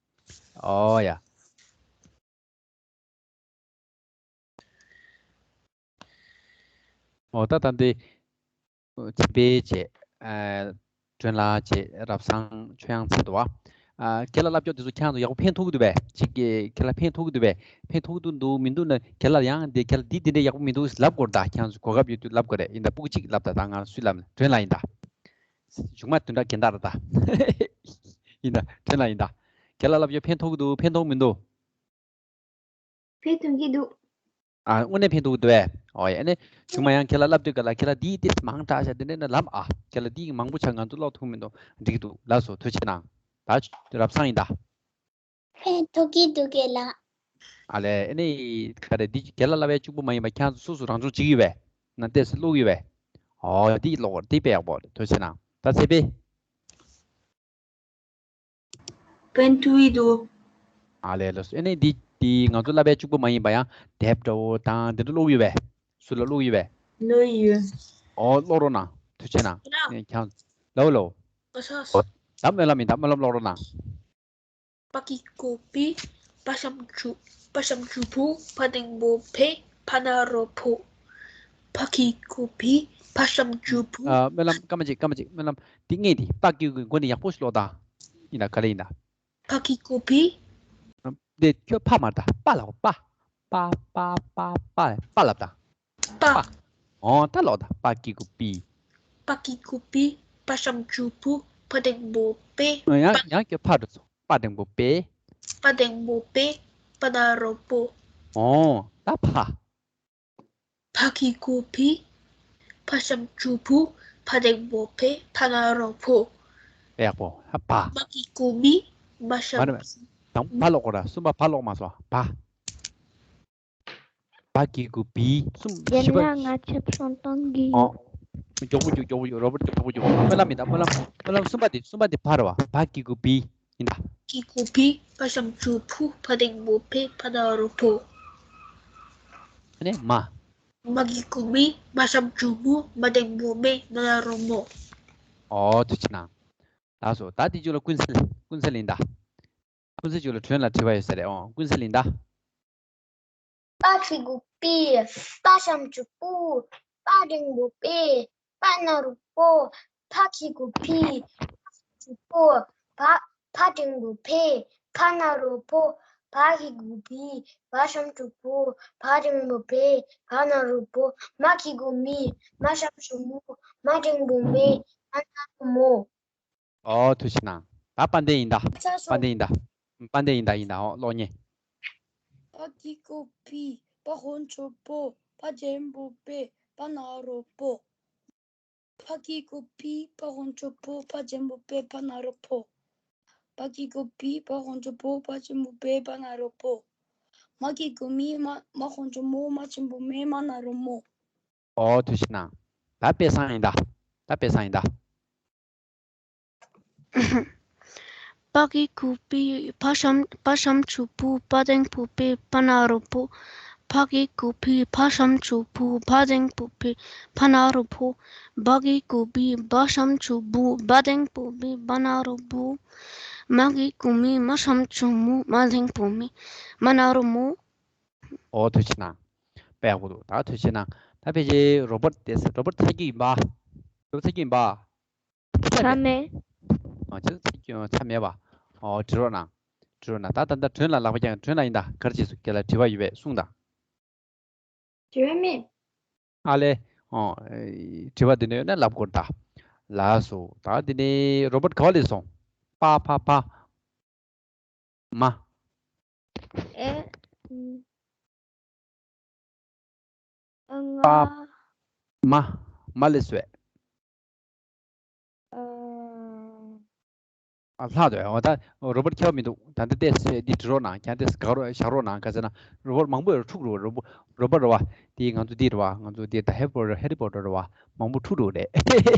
ཨོ་ཡ། ཨོ་ད་ད་འདི། ཆེན་པོའི་བྱས། ཨ། སྒྲོན་ལགས་བྱས། རབ་བཟང་ཆོས་དབྱངས་ཚེ་འདུག་བ། ཨ། ཁྱེད་ལ་བསླབ་སྐྱོར་དེ་ཚོ་ཁྱེད་རང་ཚོ་ཡག་པོ་ཕན་ཐོགས་ཀྱི་འདུག་པས། ཅིག་གིས་ཁྱེད་ལ་ཕན་ཐོགས་ཀྱི་འདུག་པས། ཕན་ཐོགས་ཀྱི་འདུག་མི་འདུག་ན་ཁྱེད་ལ་ཡང་འདི་ཁྱེད་ལ་འདི་འདི་འདྲ་ཡག་པོ་མི་འདུག་ལབ་དགོས་རེད། ད་ཁྱེད་རང་ཚོ་གོ་སྐབས་ཡོད་དུས་ལབ་དགོས་རེད། ཡིན་ད་སྤུ་གུ་གཅིག་ལབ་ད། ད་ང་སུས་ལབ་ན་སྒྲོན་ལགས་ཡིན་ད། གཞུག་མ་དུ་འདྲ་གན་ད་ར་ད། ཡིན་ད་སྒྲོན་ལགས་ཡིན་ད། ཁྱེད་ལ་བསླབ་སྐྱོར་ཕན་ཐོགས་ཀྱི་འདུག་ཕན་ཐོགས་མི་འདུག་ཕན་ཐོགས་ཀྱི་འདུག་ཨ། དངོས་གནས་ཕན་ཐོགས་འདུག་ཨེ། ཨོ་ཡ། ཨ་ནི་ཆུང་མ་ཡང་ཁྱེད་ལ་བསླབ་དུས་ག་ལ་ཁྱེད་ལ་འདིའི་ཏིས་མང་དྲགས་ཤག་དེ་འདྲས་ན་ལམ་ཨ། ཁྱེད་ལ་འདིའི་མང་པོ་ཆགས་ང་ཚོ་ཀློག་ཐུབ་མི་འདུག་འགྲིག་འདུག་ལགས་སོ། ཐུགས་རྗེ་གནང་། ད་རབ་བཟང་ཡིན་ད། ཕན་ཐོགས་ཀྱི་འདུག་གས་ལགས། ཨ་ལས། ཨ་ནི་ག་རེ་འདི་ཁྱེད་ལ་བསླབ་པའི་གཅིག་པུ་མ་ཡིན་པ་ཁྱེད་ཚོ་སོ་སོ་རང་སྦྱོང་བྱེད་ཀྱི་ཡོད་པས། ན་ཏེས་ཀློག་ཡོད་པས། ཨོ་འདི་ཀློག་འདི་དཔེ་ཡག་པོ་རེད། ཐུགས་རྗེ་གནང་། ད་ཚེ་འཕེལ། པན་ཐུའི་དུ། ཨ་ལས་ལགས་སོ། ཨ་ནི་འདི་འདི་ང་ཚོ་བསླབ་པའི་གཅིག་པུ་མ་ཡིན་པ་ཡང་དེབ་འདྲ་བོ་དང་འདི་འདྲ་ཀློག་ཡོད་པས། སུ་ལ་ཀློག་ཡོད་པས། ཀློག་ཡོད། ཨོ་ཀློག་རོགས་གནང་། ཐུགས་རྗེ་གནང་། ཡ། ཨེ་ཁྱང་། ལའོ་ལའོ། ཨ་ས་ས། ཨོ་ད་སྨོན་ལམ་ཡིན་ད། སྨོན་ལམ་ཀློག་རོགས་གནང་། བ་གི་གུ་བི། བ་ཞབས་ཀྱུ། བ་ཞབས་ཀྱུ་བུ། བ་འགྲེང་བུ་བེ། བ་ན་རོ་བོ། བ་གི་གུ་བི། བ་ཞབས་ཀྱུ་བུ། ཨ་སྨོན་ལམ་སྐར་མ་གཅིག་སྐར་མ་གཅིག་སྨོན་ལམ་འདི་ངས་འདི་པ་གི་གུ་མགོ་ནས་ཡག་པོ་ཞིག་ཀློག་དང་། ཡིན་ད་ག་ལེ་ཡིན་ད། བ་གི་གུ་བི། འདི་ཁྱོད་ཕ་མ་རེད་ད། པ་ལབ་པ། པ་པ་པ་པ་པ་ལབ་ད། པ། པ། ཨོ་ད་ཀློག་ད། བ་གི་གུ་བི། བ་གི་གུ་བི། བ་ཞབས་ཀྱུ་བུ། བ་འགྲེང་བུ་བེ། ཡང་ཡང་ཁྱོད་ཕ་འགྲོ་སོང་། བ་འགྲེང་བུ་བེ། བ་འགྲེང་བུ་བེ། བ་ན་རོ་བོ། ཨོ་ད་ཕ། བ་གི་གུ་བི། བ་ཞབས་ཀྱུ་བུ། བ་འགྲེང་བུ་བེ། བ་ན་རོ་བོ། ཡག་པོ། ཧ་བ། མ་གི་གུ་མི། མ་ཞབས། མ་རེད། དང་པོ་བ་ཀློག་དགོས་ར། གསུམ་པ་བ་ཀློག་མ་སོང་། བ། བ་གི་གུ་བི། གསུམ། བཞི་པ། ཡན་ལག་ལྔ་བཅུ་སོང་སྟོང་གི། ཨོ། མགྱོགས་པོ་རྒྱུགས། མགྱོགས་པོ་རྒྱུགས། རོ་པོཊ་མགྱོགས་པོ་རྒྱུགས། སྨོན་ལམ་མི་ད། སྨོན་ལམ། སྨོན་ལམ་གསུམ་པ་དེ། གསུམ་པ་དེ་ཕ་རེད་བ། བ་གི་གུ་བི། ཡིན་ད། གི་གུ་བི། བ་ཞབས་ཀྱུ་བུ། བ་འགྲེང་བུ་བེ། བ་ན་རོ་བོ། ཨ་ནི་མ། མ་གི་གུ་མི། མ་ཞབས་ཀྱུ་མོ། མ་འགྲེང་བུ་མེ། མ་ན་རོ་མོ། ཨོ་ཐུགས་རྗེ་གནང་། ལགས་སོ། ད་དེ་མཇུག་ལ་ཀུན་གསལ། ཀུན་གསལ་ཡིན་ད། ཀུན་གསལ་མཇུག་ལ་སྒྲོན་ལ་དྲི་བ་ཡོད་ས་རེད། ཨོ་ཀུན་གསལ་ཡིན་ད། པ་གི་གུ་པི། པ་ཞབས་ཀྱུ་པུ། པ་འགྲེང་བུ་པེ། པ་ན་རོ་པོ། ཕ་གི་གུ་ཕི། ཕ་ཞབས་ཀྱུ་པོ། ཕ། ཕ་འགྲེང་བུ་ཕེ། ཕ་ན་རོ་ཕོ། བ་གི་གུ་བི། བ་ཞབས་ཀྱུ་བུ། བ་འགྲེང་བུ་བེ། བ་ན་རོ་བོ། མ་གི་གུ་མི། མ་ཞབས་ཀྱུ་མོ། མ་འགྲེང་བུ་མེ། མ་ན་རོ་མོ། ཨོ་ཐུགས་རྗེ་གནང་། ད་དཔལ་ལྡན་ཡིན་ད། ཚར་སོང་། དཔལ་ལྡན་ཡིན་ད། དཔལ་ལྡན་ཡིན་ད། ཡིན་ད། ཨོ་ཀློག་ཉན། བ་གི་གུ་བི། བ་ཞབས་ཀྱུ་བོ། བ་འགྲེང་བུ་བེ། བ་ན་རོ་བོ། བ་གི་གུ་བི། བ་ཞབས་ཀྱུ་བུ། བ་འགྲེང་བུ་བེ། བ་ན་རོ་བོ། བ་གི་གུ་བི། བ་ཞབས་ཀྱུ་བོ། བ་འགྲེང་བུ་བེ། བ་ན་རོ་བོ། མ་གི་གུ་མི། མ། མ་ཞབས་ཀྱུ་མོ། མ་འགྲེང་བུ་མེ། མ་ན་རོ་མོ། ཨོ་ཐུགས་རྗེ་གནང་། ད་དཔེ་བཟང་ཡིན་ད། ད་དཔེ་བཟང་ཡིན་ད། བ་གི་གུ་བི། བ་ཞབས། བ་ཞབས་ཀྱུ་བུ། བ་འགྲེང་བུ་བེ། བ་ན་རོ་བོ། བ་གི་གུ་བི། བ་ཞབས་ཀྱུ་བུ། བ་འགྲེང་བུ་བེ། བ་ན་རོ་བོ། བ་གི་གུ་བི། བ་ཞབས་ཀྱུ་བུ། བ་འགྲེང་བུ་བེ། བ་ན་རོ་བོ། མ་གི་གུ་མི། མ་ཞབས་ཀྱུ་མོ། མ་འགྲེང་བུ་མེ། མ་ན་རོ་མོ། ཨོ་ཐུགས་རྗེ་གནང་། དཔེ་ཡག་པོ་འདུག་ད་ཐུགས་རྗེ་གནང་། ད་ཕལ་ཆེར་རོ་པོཊ་དེ། རོ་པོཊ་ཚར་རྒྱུ་ཡིན་པ། རོ་པོཊ་ཚར་རྒྱུ་ཡིན་པ། ཚར་མེད། ཨ་ཅེ་ཚར་རྒྱུ་ཚར་མེད་པ། ཨོ་དྲི་རོགས་གནང་། དྲི་རོགས་གནང་། ད་ད་ད་སྒྲོན་ལ་ལག་པ་བརྐྱངས། སྒྲོན་ལ་ཡིན་ད། ག་རེ་བྱས་སོང་། ཁྱེད་ལ་དྲི་བ་ཡོད་པས་གསུངས་དང་། དྲི་བ་མེད། ཨ་ལས། ཨོ། དྲི་བ་འདི་འདྲ་ཡོད་ན་ལབ་དགོས་ད། ལགས་སོ། ད་འདི་ནས་རོ་པོཊ་ག་པར་སླེབས་སོང་། པ་ཕ་ཕ། མ། ཨེ། ཨ། ང་། པ། མ། མ་སླེབས་སོང་། ཨ། ལྷག་འདུག་འོ་ད་རོ་བོཊ་ཁྱད་པར་མི་འདུག་ད་ལྟ་ཏོག་ཙམ་འདི་འབྲི་རོགས་གནང་། ཁྱེད་ཏོག་ཙམ་དགའ་རོགས་བཞག་རོགས་གནང་། ག་ཟེར་ན་རོ་བོཊ་མང་པོ་ཡོད་རེད། ཕྲུ་གུ་རོ་བོཊ་རོ་བོཊ་རེད་བ། དེ་ང་ཚོ་འདི་རེད་བ། ང་ཚོ་འདི་ད་ཧེ་རི་པོ་ཧེ་རི་པོ་ཊར་རེད་བ། མང་པོ་ཕྲུ་གུ་རེད།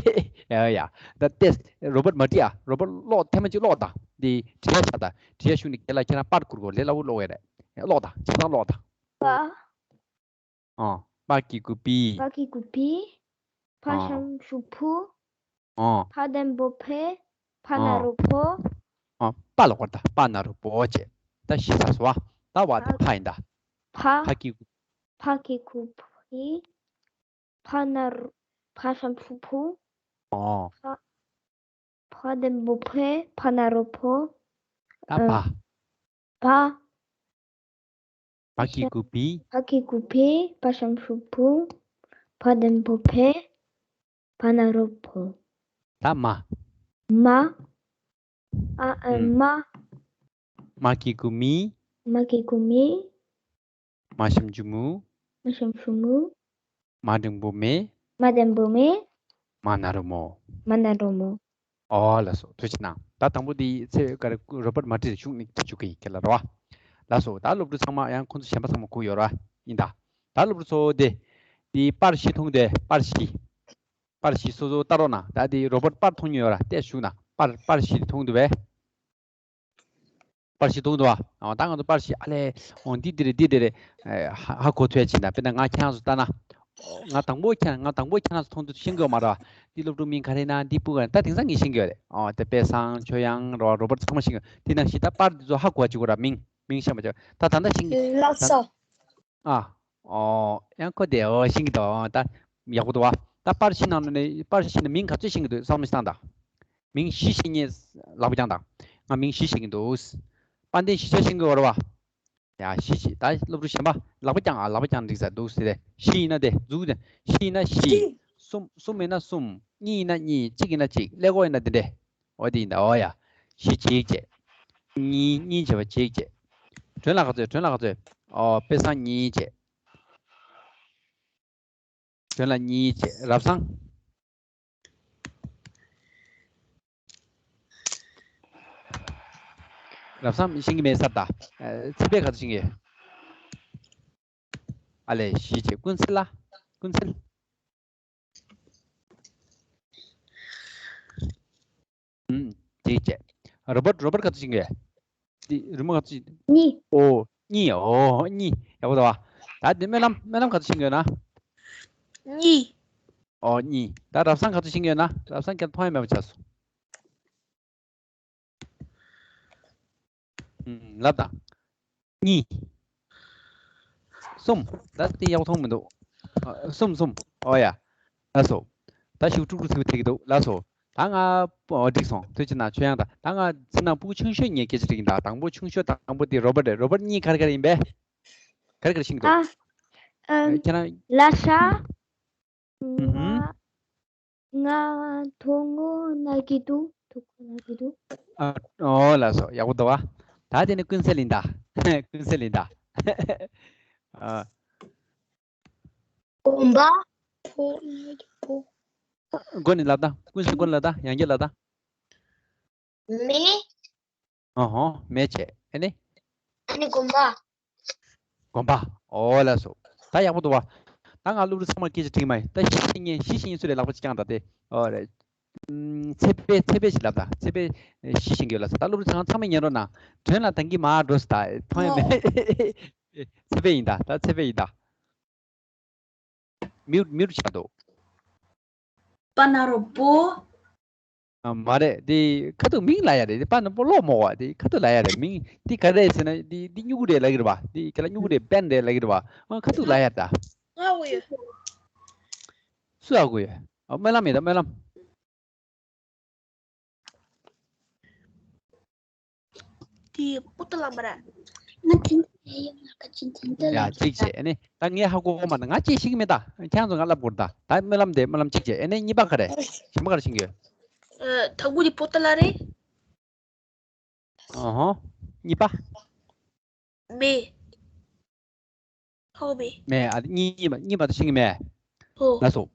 ཡ་ཡ། ད་ཏོག་ཙམ་རོ་བོཊ་མ་འབྲི་ཨ། རོ་བོཊ་ཀློག་ཐེངས་མ་གཅིག་ཀློག་དང་། འདི་བྲིས་ཡ་བཞག་དང་། བྲིས་ཡ་གཞུག་ནས་རྒན་ལགས་ཁྱེད་རང་པར་བསྐུར་དགོས། ལས་སླ་པོ་ཀློག་ཡ་རེད། ཀློག་དང་། བྱས་ཙང་ཀློག་དང་། པ། ཨ། པ་གི་གུ་པི། པ་གི་གུ་པི། ཕ་ཨ། ཞབས་ཀྱུ་ཕུ། ཨ། ཕ་ལྡེམ་པོ་ཕེ། ཕ་ན་ཨ། རོ་ཕོ། ཨ། པ་ལ་བསྐུར་དང་། པ་ན་རོ་པོ་བྱས། ད་བཞི་ཚར་སོང་བ། ད་བ་དེ་ཕ། ཕ་ཡིན་ད། ཕ། ཕ་གི་གུ། ཕ་གི་གུ་ཕི། ཕ་ན་རོ། ཕ་ཞབས་ཀྱུ་ཕུ། ཨ། ཕ། ཕ་ལྡེམ་པོ་ཕེ། ཕ་ན་རོ་ཕོ། ད་ཨ། བ། བ། བ་གི་གུ་བི། བ་གི་གུ་བི། བ་ཞབས་ཀྱུ་བུ། བ་ལྡེམ་པོ་བེ། བ་ན་རོ་བོ། ད་མ། མ། ཨ་ཨ་ཨུམ། མ། མ་གི་གུ་མི། མ་གི་གུ་མི། མ་ཞབས་ཀྱུ་མུ། མ་ཞབས་ཀྱུ་མུ། མ་འགྲེང་བུ་མེ། མ་འགྲེང་བུ་མེ། མ་ན་རོ་མོ། མ་ན་རོ་མོ། ཨོ་ལགས་སོ། ཐུགས་རྗེ་གནང་། ད་དང་པོ་འདི་ཚེ་ག་རེ་རོ་བོཊ་མ་བྲིས་ཤུགས་ནི་ཐུགས་རྗེ་ཆེ་ཡིན་ཁྱེད་ལ་རོ། ལགས་སོ། ད་སློབ་ཕྲུག་ཚང་མ་ཡང་ཁོང་ཚོ་གཞན་པ་ཚང་མ་གོ་ཡོད་ར། ཡིན་ད། ད་སློབ་ཕྲུག་ཚོ་དེ། འདི་པར་བཞི་མཐོང་དེ་པར་བཞི། པར་བཞི་སོ་སོ་ལྟ་རོགས་གནང་། ད་འདི་རོ་བོཊ་པར་མཐོང་མྱོང་ཡོད་ར། ཏོག་ཙམ་བཞུགས་ན་པར་པར་བཞི་མཐོང་འདུག་བས། པར་ཞིག་མཐོང་འདུག་ཨ། ཨ། ད་ང་ཚོ་པར་ཞིག་ཨ་ལས། འོ་འདི་འདི་རེད། འདི་འདི་རེད། ཨེ། ཧ་ཧ་གོ་ཐུབ་ཡ་བྱེད་ན། དཔེར་ན་ང་ཁྱེད་རང་ཚོ་ལྟ་ན། ང་དང་པོ་ཁྱེད་ང་དང་པོ་ཁྱེད་རང་ཚོ་མཐོང་དུས་ཤེས་ཀྱི་ཡོད་མ་རེད་བ། འདི་སློབ་ཕྲུག་མིང་ག་རེ་ཡིན་ན། འདི་སྤུ་ག་ད་དེང་སང་ངས་ཤེས་ཀྱི་ཡོད་རེད། ཨོ་དེ་དཔེ་བཟང་ཆོས་དབྱངས་རོ་བ་རོ་བོཊ་ཚང་མ་ཤེས་ཀྱི་ཡོད། དེ་ནང་བཞིན་ད་པར་འདི་ཚོ་ཧ་གོ་བ་བྱེད་དགོས་ར། མིང་མིང་ཤེས་མ་བྱེད། ད་ད་ལྟ་ཤེས་ཀྱི་ལགས་སོ། ཨ། ཨོ། ཡང་ཁོ་དེ་ཨོ་ཤེས་ཀྱི་འདུག་ད་ཡག་པོ་འདུག་བ། ད་པར་བཞི་ནང་ནས་པར་བཞི་ནས་མིང་ག་ཚོད་ཤེས་ཀྱི་འདུག་བསམ་བློ་ཞིག་བཏང་དང་། མིང་བཞི་ཤེས་མཁན་ལག་པ་བརྐྱངས་དང་། ང་མིང་བཞི་ཤེས་ཀྱི་འདུག་དཔལ་ལྡན་བཞི་ཆ་ཤེས་ཀྱི་ཡོད་རེད་བ། ཡ་བཞི་ཤེས། ད་སློབ་ཕྲུག་གཞན་པ་ལག་པ་བརྐྱངས་ཨ། ལག་པ་བརྐྱངས་འགྲིག་ས་འདུག་ཟེར་ཏེ། བཞི་ཡིན་ན་དེ་འཛུགས་ཏེ། བཞི་ཡིན་ན་བཞི། གསུམ་གསུམ་ཡིན་ན་གསུམ། གཉིས་ཡིན་ན་གཉིས། གཅིག་ཡིན་ན་གཅིག་ཀླད་ཀོར་ཡིན་ན་འདི་འདྲས། འོ་དེ་ཡིན་ད། འོ་ཡ། བཞི་གཅིག་བྱས། གཉིས་གཉིས་བྱས་པ་གཅིག་བྱས། སྒྲོན་ལ་ག་ཚོད། སྒྲོན་ལ་ག་ཚོད། ཨོ་དཔེ་བཟང་གཉིས་བྱས། སྒྲོན་ལ་གཉིས་བྱས། རབ་བཟང་། རབ་བཟང་ཤེས་ཀྱི་མེད་ས་ད། ཨ། ཚེ་འཕེལ་ག་ཚོད་ཤེས་ཀྱི་ཡོད། ཨ་ལས་བཞི་བྱས། ཀུན་གསལ་ལ། ཀུན་གསལ། ཨུམ། གཅིག་བྱས། རོ་བོཊ། རོ་བོཊ་ག་ཚོད་ཤེས་ཀྱི་ཡོད། འདི་རི་མོ་ག་ཚོད། གཉིས། ཨོ་གཉིས། ཨོ་གཉིས། ཡག་པོ་འདུག་བ། ད་འདི་སྨོན་ལམ། སྨོན་ལམ་ག་ཚོད་ཤེས་ཀྱི་ཡོད་ན། གཉིས། ཨོ་གཉིས། ད་རབ་བཟང་ག་ཚོད་ཤེས་ཀྱི་ཡོད་ན། རབ་བཟང་ཁྱེད་མཐོང་ཡ་མེད་པ་ཆགས་སོང་། ཨུམ། ལབ་དང་། གཉིས། གསུམ། ད་དེ་ཡག་པོ་མཐོང་མི་འདུག་ཨ། གསུམ་གསུམ། ཨོ་ཡ། ལགས་སོ། ད་ཞུ་ཀྲུག་ཀྲུག་ཚིག་ཐེག་གི་འདུག་ལགས་སོ། ད་ང་། ཨོ་འགྲིག་སོང་། ཐུགས་རྗེ་གནང་། ཆོས་དབྱངས་དང་། ད་ང་ཚེ་ནང་སྤུ་གུ་ཆུང་ཤོས་གཉིས་སྐད་ཆ་དྲིས་ཀྱིན་ད། དང་པོ་ཆུང་ཤོས་དང་པོ་དེ་རོ་བོཊ་རེད། རོ་བོཊ་གཉིས་ག་རེ་ག་རེ་ཡིན་པས། ག་རེ་ག་རེ་ཤེས་ཀྱི་འདུག་ཨ། ཨ། ཁྱེད་རང་། ལ་ཤ། ཨུ་ཧུམ། ང་། ང་། ཐོ་ངོ་ན་གི་དུ། ཐོ་ངོ་ན་གི་དུ། ཨ། ཨོ་ལགས་སོ། ཡག་པོ་འདུག་བ། ད་དེ་ནི་ཀུན་གསལ་ཡིན་ད། ཀུན་གསལ་ཡིན་ད། ཨ། གོམ་པ། ཕོ། ཕོ། མགོ་ནས་ལབ་དང་། ཀུན་གསལ་མགོ་ནས་ལབ་དང་། ཡང་བསྐྱར་ལབ་དང་། མེ། ཨ་ཧོ། མེ་བྱས། ཨ་ནི། ཨ་ནི་གོམ་པ། གོམ་པ། ཨོ་ལགས་སོ། ད་ཡག་པོ་འདུག་བ། ད་ང་སློབ་ཕྲུག་ཚང་མ་སྐད་ཆ་དྲིས་མ་ཡིན། ད་བཞི་ཤེས་མཁན། བཞི་ཤེས་མཁན་སུ་རེད། ལག་པ་གཅིག་བརྐྱངས་དང་དེ། ཨོ་རེད། ཨམ། ཚེ་འཕེལ། ཚེ་འཕེལ་ཞིག་ལབ་དང་། ཚེ་འཕེལ་བཞི་ཤེས་མཁན་ཡོད་ལབ་ས། ད་སློབ་ཕྲུག་ཚང་མ་ཚང་མས་ཉན་རོགས་གནང་། དོན་ལ་ད་གིན་མར་འགྲོ་ས། ད་མཐོང་ཡ་མེད། ཨོ། ཚེ་འཕེལ་ཡིན་ད། ད་ཚེ་འཕེལ་ཡིན་ད། མིའུ་མིའུ་ཆགས་འདུག་པ་ན་རོ་པོ། ཨ། མ་རེད། དེ་ཁ་ཐུག་མིང་ལབ་ཡ་རེད། དེ་པ་ན་པོ་ལོ་མོ་བ། དེ་ཁ་ཐུག་ལབ་ཡ་རེད། མིང་དེ་ག་རེ་ཟེར་ན། དེ་དེ་སྨྱུ་གུ་རེད་ལབ་ཀྱི་རེད་པ། དེ་ཁྱེད་ལ་སྨྱུ་གུ་རེད། བན་རེད་ལབ་ཀྱི་རེད་པ། ཨ། ཁ་ཐུག་ལབ་ཡ་ད། ང་གོ་ཡོད། སུ་ཨ་གོ་ཡོད། ཨ། སྨོན་ལམ་ཡིན་ད། སྨོན་ལམ། དེ་པོ་ཏ་ལ་མ་ར། ང་དེ་འདྲ་ཡོད་མ་ག་ཅིན་དེ་འདྲ་ཡ་ལ་གཅིག་བྱས། ཨ་ནི་ད་ངས་ཧ་གོ་གོ་མ་ན། ང་ཅིག་ཤེས་ཀྱི་མེད་ད། ཁྱེད་ཚོ་ང་ལབ་དགོས་ད། ད་སྨོན་ལམ་དེ། སྨོན་ལམ་གཅིག་བྱས། ཨ་ནི་གཉིས་པ་ག་རེ། གཞན་པ་ག་རེ་ཤེས་ཀྱི་ཡོད། ཨ། ད་གུ་དེ་པོ་ཏ་ལ་རེད། ཨ་ཧོ། གཉིས་པ། མེ། ཧོ་མེ། མེ། ཨ། གཉིས་པ། གཉིས་པ་དེ་ཤེས་ཀྱི་མེད། ཧོ། ལགས་སོ།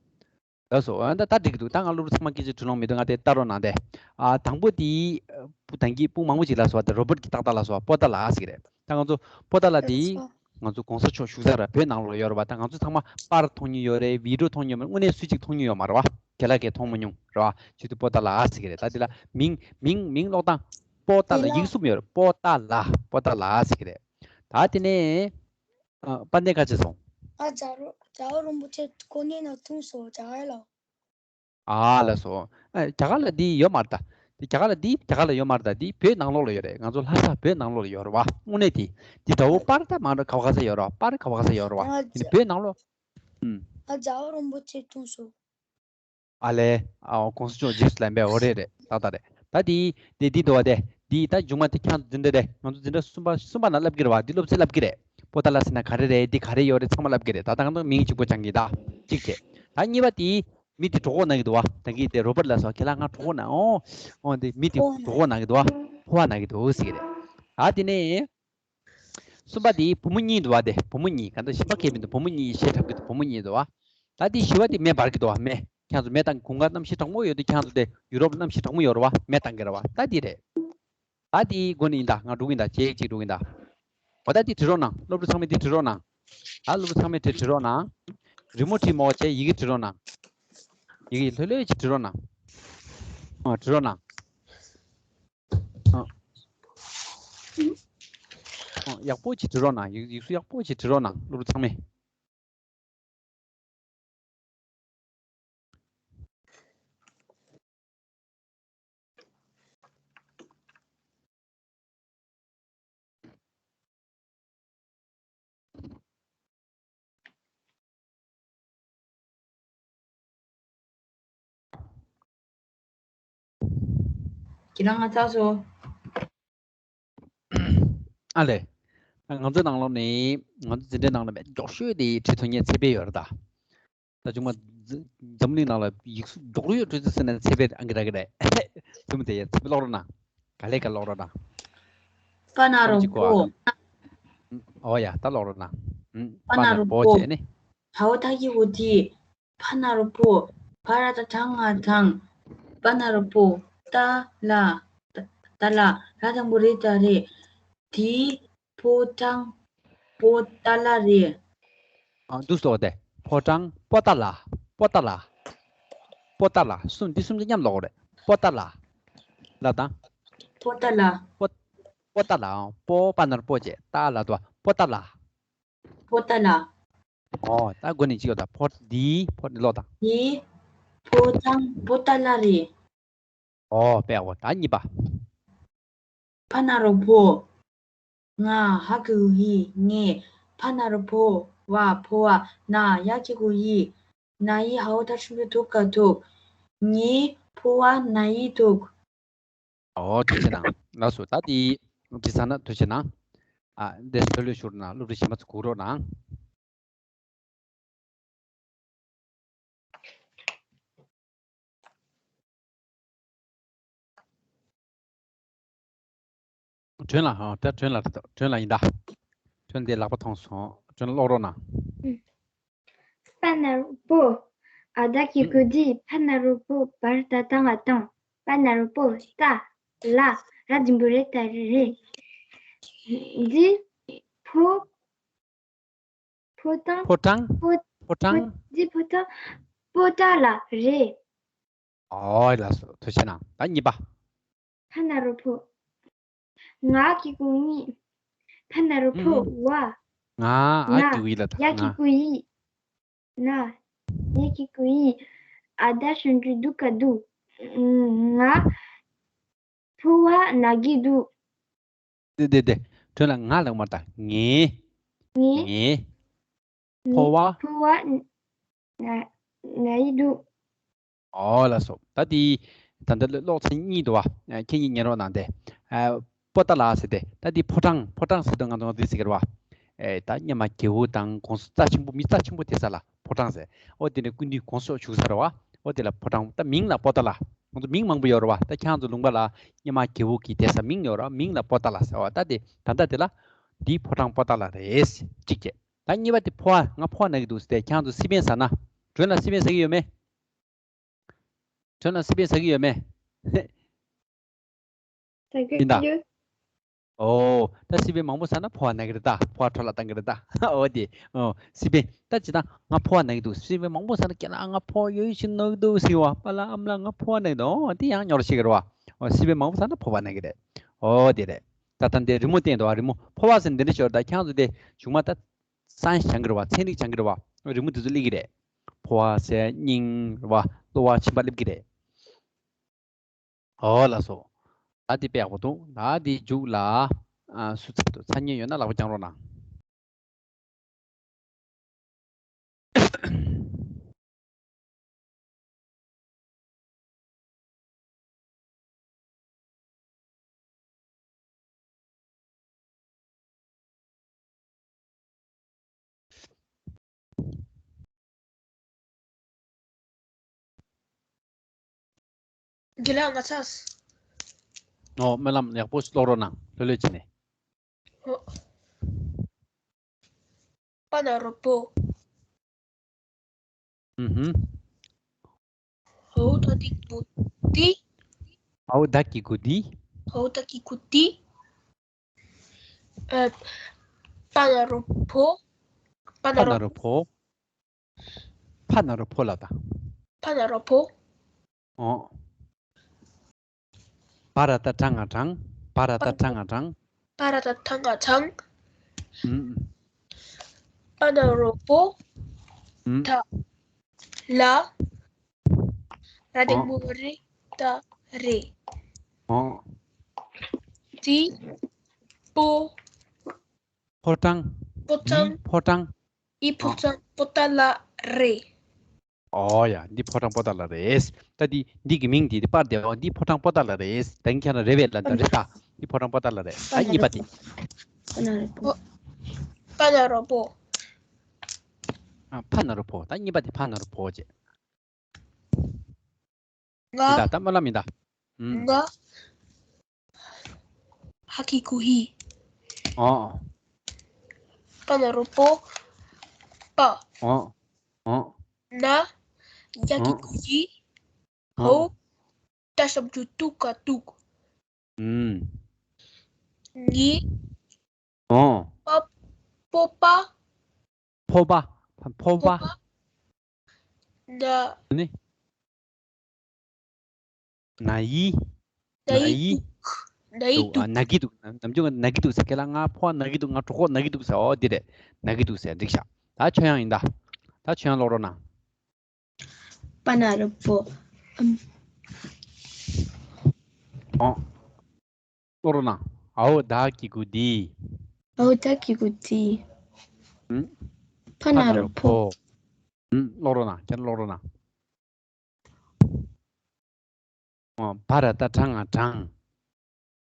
ལགས་སོ། ཨ་ད་ད་འགྲིག་གི་འདུག་ད་ང་སློབ་ཕྲུག་ཚང་མ་སྐད་ཆ་དྲི་ལོང་མི་འདུག་ང་དེ་ལྟ་རོགས་གནང་དེ། ཨ་དང་པོ་དེ་ཨ་སྤུ་ད་གིན་སྤུ་མང་པོ་ཅིག་ལབ་སོང་བ། དེ་རོ་བོ་ཊི་གི་ཏག་ཏག་ལབ་སོང་བ། པོ་ཏ་ལ་ཟེར་གི་རེད། ད་ང་ཚོ་པོ་ཏ་ལ་དེ་ལགས་སོ། ང་ཚོ་གོང་ས་མཆོག་བཞུགས་ས་ར་བོད་ནང་ལོགས་ཡོད་རེད་བ། ད་ང་ཚོ་ཚང་མ་པར་མཐོང་མྱོང་ཡོད་རེད། བི་ཌི་ཡོ་མཐོང་མྱོང་ཡོད་མ་རེད། དངོས་གནས་སུ་གཅིག་མཐོང་མྱོང་ཡོད་མ་རེད་བ། རྒན་ལགས་ཀྱིས་མཐོང་མ་མྱོང་རེད་བ། བྱེད་དུས་པོ་ཏ་ལ་ཟེར་གི་རེད། ད་དེ་ལ་མིང་མིང་མིང་ཀློག་སྟངས་པོ་ཏ་ལ། དེ་ལ་ཡིག་གཟུགས་མ་ཡོད་རེད། པོ་ཏ་ལ། པོ་ཏ་ལ་ཟེར་གི་རེད། ད་དེ་ནས་ཨ་དཔལ་ལྡན་ཁ་ཆེ་སོང་། ཨ་རྒྱལ་བ་རྒྱལ་བ་རིན་པོ་ཆེ་གོ་གནས་ནང་ཐོན་སོང་རྒྱ་གར་ལ། ཨ་ལགས་སོ། ཨ་རྒྱ་གར་ལ་འདི་ཡོད་མ་རེད་ད། འདི་རྒྱ་གར་ལ་འདི་རྒྱ་གར་ལ་ཡོད་མ་རེད་ད། འདི་བོད་ནང་ལོགས་ལ་ཡོད་རེད། ང་ཚོ་ལྷ་ས་བོད་ནང་ལོགས་ལ་ཡོད་རེད་བ། དངོས་གནས་དེ་འདི་འདྲ་བོ་པར་ད་མང་དྲགས་ག་བ་ག་ས་ཡོད་རེད་བ། པར་ག་བ་ག་ས་ཡོད་རེད་བ། ཨ་འདི་བོད་ནང་ལོགས། ཨུམ། ཨ་རྒྱལ་བ་རིན་པོ་ཆེ་ཐོན་སོང་། ཨ་ལས། ཨ་གོང་ས་མཆོག་རྗེས་སུ་ལེན་པའི། འོ་རེད་རེད། ཏག་ཏག་རེད། ད་དེ་དེ་འདི་འདུག་བ་དེ། འདི་ད་མཇུག་མ་དེ་ཁྱེད་ཚོ་འཛིན་གྲྭ་དེ། ང་ཚོ་འཛིན་གྲྭ་གསུམ་པ་གསུམ་པ་ནང་བསླབ་ཀྱི་རེད་བ། འདི་སློབ་ཚན་བསླབ་ཀྱི་རེད། པོ་ཏ་ལ་ཟེར་ན་ག་རེ་རེད། འདི་ག་རེ་ཡོད་རེད། ཚང་མ་བསླབ་ཀྱི་རེད། ད་ད་གང་ལྟར་མིང་གཅིག་པོ་སྦྱང་གི་ད། གཅིག་བྱས། ད་གཉིས་པ་དེ་མི་དེ་གྲོད་ཁོག་ན་གི་འདུག་བ། ད་གིན་དེ་རོ་བོ་ཊི་ལ་སོགས་ཁྱེད་ལ་ང་གྲོད་ཁོག་ན། ཨོ་ཨོ་དེ་མི་དེ་གྲོད་ཁོག་ན་གི་འདུག་བ། ཕོ་བ་ན་གི་འདུག་ཟེར་གི་རེད། ད་དེ་ནས། གསུམ་པ་དེ་བུ་མོ་གཉིས་འདུག་བ། དེ་བུ་མོ་གཉིས་གང་ལྟར་གཞན་པ་གས་མི་འདུག་བུ་མོ་གཉིས་གཞས་འཁྲབ་ཀྱི་འདུག་བུ་མོ་གཉིས་འདུག་བ། ད་དེ་བཞི་པ་དེ་མེ་འབར་གྱི་འདུག་བ། མེ་ཁྱེད་ཚོ་མེ་བཏང་། དགུན་ཁ་གནམ་གཤིས་གྲང་མོ་ཡོད་དུས་ཁྱེད་ཚོ་དེ་ཡུ་རོབ་གནམ་གཤིས་གྲང་མོ་ཡོད་རེད་བ། མེ་བཏང་གི་རེད་བ། ད་དེ་རེད། ད་དེའི་སྒོ་ནས་ཡིན་ད། ང་འགྲོ་གི་ཡིན་ད། གཅིག་གཅིག་འགྲོ་གི་ཡིན་ད། འོ་ད་དེ་བྲིས་རོགས་གནང་། སློབ་ཕྲུག་ཚང་མས་དེ་བྲིས་རོགས་གནང་། ད་སློབ་ཕྲུག་ཚང་མས་དེ་བྲིས་རོགས་གནང་། རི་མོ་བྲིས་མ་བྱས་ཡི་གེ་བྲིས་རོགས་གནང་། ཡི་གེ་ལྷོད་ལྷོད་ཅིག་བྲིས་རོགས་གནང་། ཨ་བྲིས་རོགས་གནང་། ཨ། ཨ་ཡག་པོ་ཅིག་བྲིས་རོགས་གནང་། ཡིག་ཡིག་གཟུགས་ཡག་པོ་ཅིག་བྲིས་རོགས་གནང་། སློབ་ཕྲུག་ཚང་མས། ཁྱེད་རང་ང་ཚ་སོ། ཨ་ལས། ང་ཚོའི་ནང་ལོགས་ནས། ང་ཚོ་འཛིན་གྲྭའི་ནང་ལ་མེད་མགྱོགས་ཤོས་དེ་བྲིས་ཐུབ་མཁན་ཚེ་འཕེལ་ཡོད་རེད་ད། ད་ཆུང་མ་འཛམ་གླིང་ནང་ལ་ཡིག་གཟུགས་མགྱོགས་རུ་ཡོད་བྲིས་ཚུལ་ཟེར་ན་ཚེ་འཕེལ་ཨང་ཀི་ར་གི་རེད། རྩེད་མོ་དེ་ཡ་ཚེ་འཕེལ་ཀློག་རོགས་གནང་། ག་ལེ་ག་ཀློག་རོགས་གནང་། པ་ན་རོ་པོ། ཨོ་ཡ་ད་ཀློག་རོགས་གནང་། པ་ན་རོ་པོ་བྱས་ནས། ཧའོ་ཐ་ཀི་གུ་ཏི། ཕ་ན་རོ་པོ། ཕ་ར་ཏ་ཐང་ང་ཐང་། པ་ན་རོ་པོ། ཏ་ལ། ཏ་ལ། ར་དང་པོ་རེ་ད་རེད། དེ་ཕོ་བྲང་པོ་ཏ་ལ་རེད། ཨ་འདུག་སོ་དེ། ཕོ་བྲང་པོ་ཏ་ལ། པོ་ཏ་ལ། པོ་ཏ་ལ། གསུམ་འདི་གསུམ་ཆ་མཉམ་ཀློག་རེད། པོ་ཏ་ལ། ལ་དང་། པོ་ཏ་ལ། པོ། པོ་ཏ་ལ། པོ་པ་ན་རོ་པོ་བྱས་ཏ་ལ་དོ། པོ་ཏ་ལ། པོ་ཏ་ལ། ཨོ་ད་སྒོ་ནས་གཅིག་ཡོད་ད། ཕོ་འདི་ཕོ་འདི་ཀློག་དང་། འདི་ཕོ་བྲང་པོ་ཏ་ལ་རེད། ཨོ་དཔེ་ཡག་པོ། ད་གཉིས་པ། ཕ་ན་རོ་ཕོ། ང་ཧ་གི་གུ་ཡི་ངེ། ཕ་ན་རོ་ཕོ་བ་ཕོ་བ། ན་ཡ་གི་གུ་ཡི། ན་ཡི་ཧའོ་ཐ་ཆུང་ཆུང་ཐུག་ག་ཐུག་ངའི་ཕོ་བ་ན་ཡི་ཐུག་ཨོ་ཐུགས་རྗེ་གནང་། ལགས་སོ། ད་དེ་དེ་ཚ་ན་ཐུགས་རྗེ་གནང་། ཨ་འདི་ལྷོད་ལྷོད་བཞུགས་རོགས་གནང་། སློབ་ཕྲུག་གཞན་པ་ཚོ་སྒུག་རོགས་གནང་། སྒྲོན་ལ། ཨ་ད་སྒྲོན་ལ། སྒྲོན་ལ་ཡིན་ད། སྒྲོན་དེ་ལག་པ་མཐོང་སོང་། སྒྲོན་ལ་ཀློག་རོགས་གནང་། པ་ན་རོ་པོ། ཨ་ད་གི་གུ་དི་ཕ་ན་རོ་པོ་བར་ད་ཏ་ང་དང་། པ་ན་རོ་པོ་ཏ་ལ་ར་འགྲེང་བུ་རེ་ད་རེད། འདི་ཕོ། ཕོ་བྲང་། ཕོ་བྲང་། ཕོ་ཕོ་བྲང་། འདི་ཕོ་བྲང་པོ་ཏ་ལ་རེད། ཨོ་ལགས་སོ། ཐུགས་རྗེ་གནང་། ད་གཉིས་པ། ཕ་ན་རོ་ཕོ། ང་གི་གུ་ངི། ཕ་ན་རོ་ཕོ་ཨུམ། བ། ང་ཨ་ན་གི་གུ་ཡི་ལ་ད་ཡ་གི་ང་གུ་ཡི། ན། ཡ་གི་གུ་ཡི། ཨ་ད་ཞོན་ཅུ་དུ་ག་དུ། ང་ཕོ་བ་ན་གི་དུ། དེ་དེ་དེ། ཁྱོད་ལ་ང་ལབ་མ་ད། ངའི། ངའི། ངའི། ཕོ་བ། ཕོ་བ་ན་ན་ཡི་འདུག་ཨོ་ལགས་སོ། ད་དེ་ད་ལྟ་ཀློག་ཚན་གཉིས་འདུག་བ། ཁྱེད་གཉིས་ཉན་རོགས་གནང་སྟེ། པོ་ཏ་ལ་ཟེར་ཏེ། ད་དེ་ཕོ་བྲང་། ཕོ་བྲང་ཟེར་དུས་ང་ཚོ་འདི་ཟེར་གི་རེད་བ། ཨེ་ད་སྔོན་མ་རྒྱལ་པོ་དང་གོང་ས་རྩ་ཆེན་པོ། མི་རྩ་ཆེན་པོ་དེ་ས་ལ་ཕོ་བྲང་ཟེར། ཨོ་དེ་ནས་སྐུ་མདུན་གོང་ས་མཆོག་བཞུགས་ས་རེད་བ། ཨོ་དེ་ལ་ཕོ་བྲང་། ད་མིང་ལ་པོ་ཏ་ལ། ང་ཚོ་མིང་མང་པོ་ཡོད་རེད་བ། ད་ཁྱེད་ཚོ་ལུང་པ་ལ་སྔོན་མ་རྒྱལ་པོ་གི་བསྡད་ས་མིང་ཡོད་རེད་བ། མིང་ལ་པོ་ཏ་ལ་ཟེར་བ། ད་དེ་ད་ལྟ་དེ་ལ་འདི་ཕོ་བྲང་པོ་ཏ་ལ་རེད། གཅིག་བྱས། ད་གཉིས་པ་དེ་ཕོ་བ། ང་ཕོ་བ་ན་གི་འདུག་ཟེར་ཏེ། ཁྱེད་ཚོ་སི་པན་ཟ་ན། སྒྲོན་ལ་སི་པན་ཟ་གི་ཡོད་མེད། ཁྱོད་རང་སི་པན་ཟ་གི་ཡོད་མེད། ཟ་གི་ཡིན་ད། ཡོད། ཨོ། ད་སི་པན་མང་པོ་ཟ་ན་ཕོ་བ་ན་གི་རེད་ད། ཕོ་བ་འཕྲོ་བརླག་བཏང་གི་རེད་ད། ཨོ་དེ། ཨོ་སི་པན་ད་ཅི་ད་ང་ཕོ་བ་ན་གི་འདུག་སི་པན་མང་པོ་ཟ་ན་ཁྱེད་རང་ང་ཕོ་བ་ཡོད་ཤི་ན་གི་འདུག་ཟེར་བ། པཱ་ལགས་ཨ་མ་ལགས་ང་ཕོ་བ་ན་གི་འདུག་ཨོ་དེ་ཡང་ཉོར་ཤི་གི་རེད་བ། ཨོ་སི་པན་མང་པོ་ཟ་ན་ཕོ་བ་ན་གི་རེད། ཨོ་དེ་རེད། ད་ད་འདི་རི་མོ་བསྟན་འདུག་བ། རི་མོ་ཕོ་བ་ཟེར་འདི་འདྲ་ཤོར་ད་ཁྱེད་རང་ཚོ་དེ་གཞུག་མ་ད་སའེན་སི་སྦྱང་གི་རེད་བ། ཚན་རིག་སྦྱང་གི་རེད་བ། རི་མོ་དེ་ཚོ་སླེབས་ཀྱི་རེད། ཕོ་བ་ཟེར་སྙིང་རེད་བ། གློ་བ་མཆིན་པ་སླེབས་ཀྱི་རེད། ཨོ་ལགས་སོ། ད་འདི་དཔེ་ཡག་པོ་འདུག་ད་འདི་མཇུག་ལ་ཨ་སུ་ཚར་འདུག་ཚར་མཁན་ཡོད་ན་ལག་པ་བརྐྱང་རོགས་གནང་། དགེ་ལགས་ང་ཚ། ཨོ་སྨོན་ལམ་ཡག་པོ་ཀློག་རོགས་གནང་། ལྷོད་ལྷོད་བྱས་ནས། ཨོ། པ་ན་རོ་པོ། ཨུ་ཧུམ། ཧའོ་ད་གི་གུ་ཏི། ཧའོ་ད་གི་གུ་ཏི། ཧའོ་ད་གི་གུ་ཏི། ཨ། པ་ན་རོ་ཕོ། པ་ན་པ་ན་རོ། རོ་ཕོ། ཕ་ན་རོ་ཕོ་ལ་ད། ཕ་ན་རོ་ཕོ། ཨོ། བ་ར་ཏ་བྲ་ང་བྲང་། བ་ར་ཏ་བྲ་ང་བྲང་། བ་ར་ཏ་བྲ་ང་བྲང་། ཨུམ། པ་ན་རོ་པོ། ཨུམ། ད། ལ། ར་འགྲེང་བུ་རི་ད་རེད། ཨོ། ཏི། པོ། ཕོ་བྲང་། པོ་བྲང་། འདི་ཕོ་བྲང་། འདི་ཕོ་བྲང་པོ་ཏཱ་ལ་རེད། ཨོ་ཡ། འདི་ཕོ་བྲང་པོ་ཏཱ་ལ་རེད། ད་འདི་འདི་གི་མིང་འདི་འདི་པར་དེ་འོ་འདི་ཕོ་བྲང་པོ་ཏཱ་ལ་རེད། ད་ཁྱེད་རང་རེད་པས་ལབ་ད་རེད་ད། འདི་ཕོ་བྲང་པོ་ཏཱ་ལ་རེད། ད་གཉིས་པ་དེ། པ་ན་རོ་པོ། པ་ན་རོ་པོ། ཨ་ཕ་ན་རོ་ཕོ། ད་གཉིས་པ་དེ་ཕ་ན་རོ་ཕོ་བྱས། ང་། ཡིན་ད་ད་སྨོན་ལམ་ཡིན་ད། ཨུམ། ང་། ཧ་གི་གུ་ཧི། ཨོ། པ་ན་རོ་པོ། པ། ཨོ། ཨོ། ན། ཡ་གི་གུ་ཡི། ཨོ། ཧོ། ཏ་ཞབས་ཀྱུ་ཏུ་ག་ཏུག་ཨུམ། ཉི། ཨོ། པ། པོ་པ། ཕོ་པ། ཕོ་པ། ཕོ་པ། ན། ནི། ན་ཡི། ན་ཡི་ན་ཡི་འདུག་ན་ཡི་འདུག་ཨ་འདུག་ན་གི་འདུག་ནམ་རྒྱུན་ན་གི་འདུག་ཟེར། ཁྱེད་ལ་ང་ཕོ་བ་ན་གི་འདུག་ང་གྲོད་ཁོག་ན་གི་འདུག་ཟེར། ཨོ་འདི་རེད། ན་གི་འདུག་ཟེར། འགྲིག་ཤག་ད་ཆོས་དབྱངས་ཡིན་ད། ད་ཆོས་དབྱངས་ཀློག་རོགས་གནང་། པ་ན་རོ་པོ། ཨམ། ཨོ། ཀློག་རོགས་གནང་། ཨའོ་ད་གི་གུ་དི། ཨའོ་ད་གི་གུ་དི། ཨུམ། ཕ་ན་རོ་ཕོ། ཨུམ། ཀློག་རོགས་གནང་། ཁྱེད་རང་ཀློག་རོགས་གནང་། ཨོ། བ་ར་ཏ་བྲ་ང་བྲང་།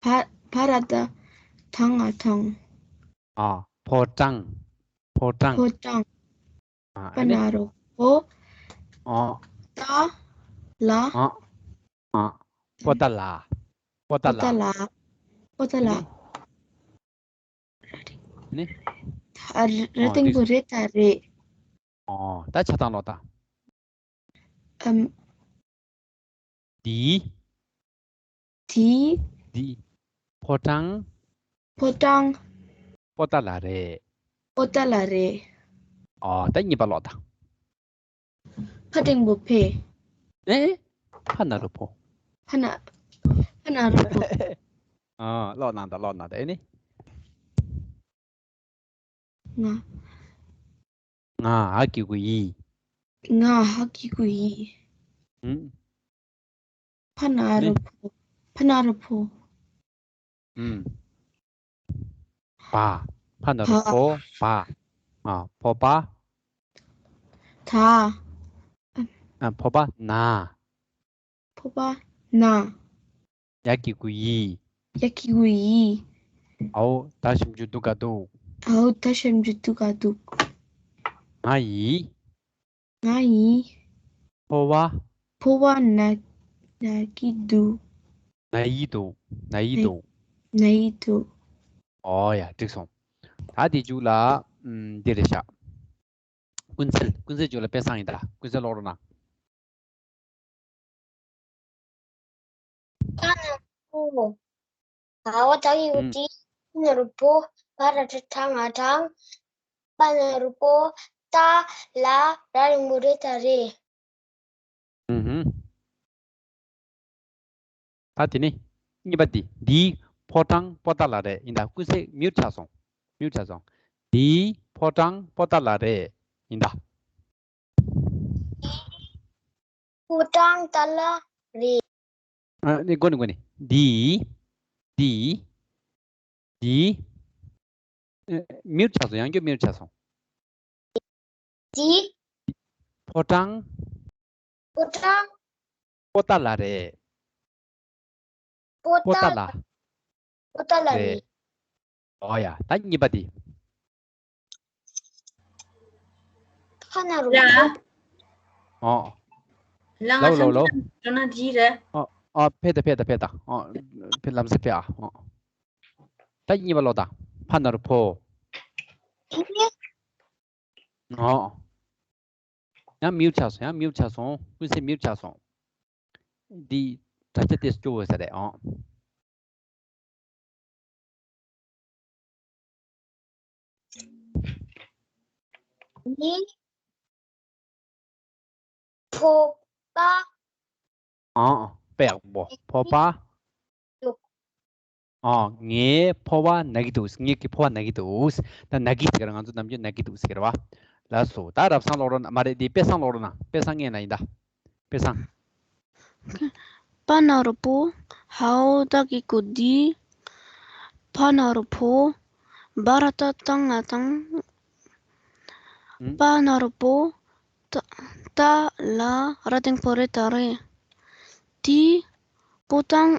བ། བ་ར་ཏ། བྲ་ང་བྲང་། ཨ། ཕོ་བྲང་། ཕོ་བྲང་། ཕོ་བྲང་། ཨ། པ་ཨ་ནི། ན་རོ་པོ། ཨོ། ཏ། ལ། ཨོ། ཨོ། པོ་ཏ་ལ། པོ་ཏ་ལ། པོ་ཏ་ལ། པོ་ཏ་ལ། ཨ་ནི། ཨ་ནི། ཨ། ར་ཨོ་ཏིང་འགྲིག་པོ་སོང་། རེ་ད་རེད། ཨོ། ད་ཆ་ཚང་ཀློག་ད། ཨམ། འདི། འདི། འདི། ཕོ་བྲང་། ཕོ་བྲང་། པོ་ཏ་ལ་རེད། པོ་ཏ་ལ་རེད། ཨོ། ད་གཉིས་པ་ཀློག་ད། ཕ་ཏིང་པོ་ཕེ། ཨེ། ཕ་ན་རོ་ཕོ། ཕ་ན། ཕ་ན་རོ་ཕོ། ཨ། ཀློག་གནང་ད། ཀློག་གནང་ད། ཨེ་ནི། ང་། ང་། ཧ་གི་གུ་ཡི། ང་། ཧ་གི་གུ་ཡི། ཨུམ། ཕ་ན་རོ་ཕོ། ཕ་ན་རོ་ཕོ། ཨུམ། བ། ཕ་ན་རོ་བ། ཕོ། བ། ཨ། ཕོ་པ། ད། ཨ། ཕོ་པ་ན། ཕོ་པ་ན། ཡ་གི་གུ་ཡི། ཡ་གི་གུ་ཡི། ཨའོ་ད་ཞབས་ཀྱུ་ཏུ་ག་ཏུག་ཨའོ་ད་ཞབས་ཀྱུ་ཏུ་ག་ཏུག་ང་ཡི། ང་ཡི། ཕོ་བ། ཕོ་བ་ན། ན་གི་འདུག་ན་ཡི་འདུག་ན་ཡི་འདུག་ན་ཡི་འདུག་ཨོ་ཡ། འགྲིག་སོང་། ད་དེ་མཇུག་ལ། ཨམ། འདི་རེད་ཤག་ཀུན་གསལ། ཀུན་གསལ་མཇུག་ལ་དཔེ་བཟང་ཡིན་ད། ཀུན་གསལ་ཀློག་རོགས་གནང་། པ་ན་རོ་པོ། འ་འོག་ཏ་གི་གུ་ཨུམ། ཏི། པ་ན་རོ་པོ། བ་ར་ཏ་བྲ་ང་བྲང་། པ་ན་རོ་པོ། ཏ་ལ་ར་འགྲེང་བུ་རེ་ད་རེད། ཨུ་ཧུམ། ད་དེ་ནས་གཉིས་པ་འདི། འདིའི་ཕོ་བྲང་པོ་ཏ་ལ་རེད། ཡིན་ད། ཀུན་གསལ་མྱུར་ཆགས་སོང་། མྱུར་ཆགས་སོང་། འདིའི་ཕོ་བྲང་པོ་ཏ་ལ་རེད། ཡིན་ད། ཕོ་བྲང་ཏ་ལ་རེད། ཨ་ནི་མགོ་ནས་མགོ་ནས། འདིའི། འདིའི། འདིའི། ཨ། མྱུར་ཆགས་སོང་། ཡང་བསྐྱར་མྱུར་ཆགས་སོང་། འདིའི། ཕོ་བྲང་། ཕོ་བྲང་། པོ་ཏ་ལ་རེད། པོ་པོ་ཏ་ཏ་ལ། པོ་ཏ་ལ་རེད། རེད། ཨོ་ཡ། ད་གཉིས་པ་འདི། ཕ་ན་རོ། ལ། ཨོ། ལ་ང་ལའོ་ལའོ་ལའོ། ཚང་མ་འགྲོ་ན་འགྲིག་རེད། ཨོ། ཨོ། ཕེབས་དང་ཕེབས་དང་ཕེབས་དང་། ཨོ། ཕེབས། ལམ་སེང་ཕེབས་ཨ། ཨོ། ད་གཉིས་པ་ཀློག་དང་། ཕ་ན་རོ་ཕོ། ཨོ། ཡང་མྱུར་ཆགས་སོང་། ཡང་མྱུར་ཆགས་སོང་། ཀུན་གསལ་མྱུར་ཆགས་སོང་། འདི་དྲ་རྒྱ་ཏོག་ཙམ་སྐྱོ་བོ་ཟེར་རེད་ཨང་། ནི། ཕོ་པ། ཨང་། དཔེ་ཡག་པོ། ཕོ་པ། འདུག་ཨང་། ངའི་ཕོ་བ་ན་གི་འདུག་ངའི་གི་ཕོ་བ་ན་གི་འདུག་ད་ན་གི་ཟེར་གི་རེད། ང་ཚོ་ནམ་རྒྱུན་ན་གི་འདུག་ཟེར་གི་རེད་བ། ལགས་སོ། ད་རབ་གསང་ཀློག་རོགས་གནང་། མ་རེད། འདི་དཔེ་བཟང་ཀློག་རོགས་གནང་། དཔེ་བཟང་ངས་ན་ཡིན་ད། དཔེ་བཟང་། པ་ན་རོ་པོ། འ་འོག་ཏ་གི་གུ་ཏི། ཕ་ན་རོ་ཕོ། བ་ར་ཏ་བྲ་ང་བྲང་། ཨུམ། པ་ན་རོ་པོ། ཏ་ཏ་ལ་ར་འགྲེང་བུ་རེ་ད་རེད། འདི་ཕོ་བྲང་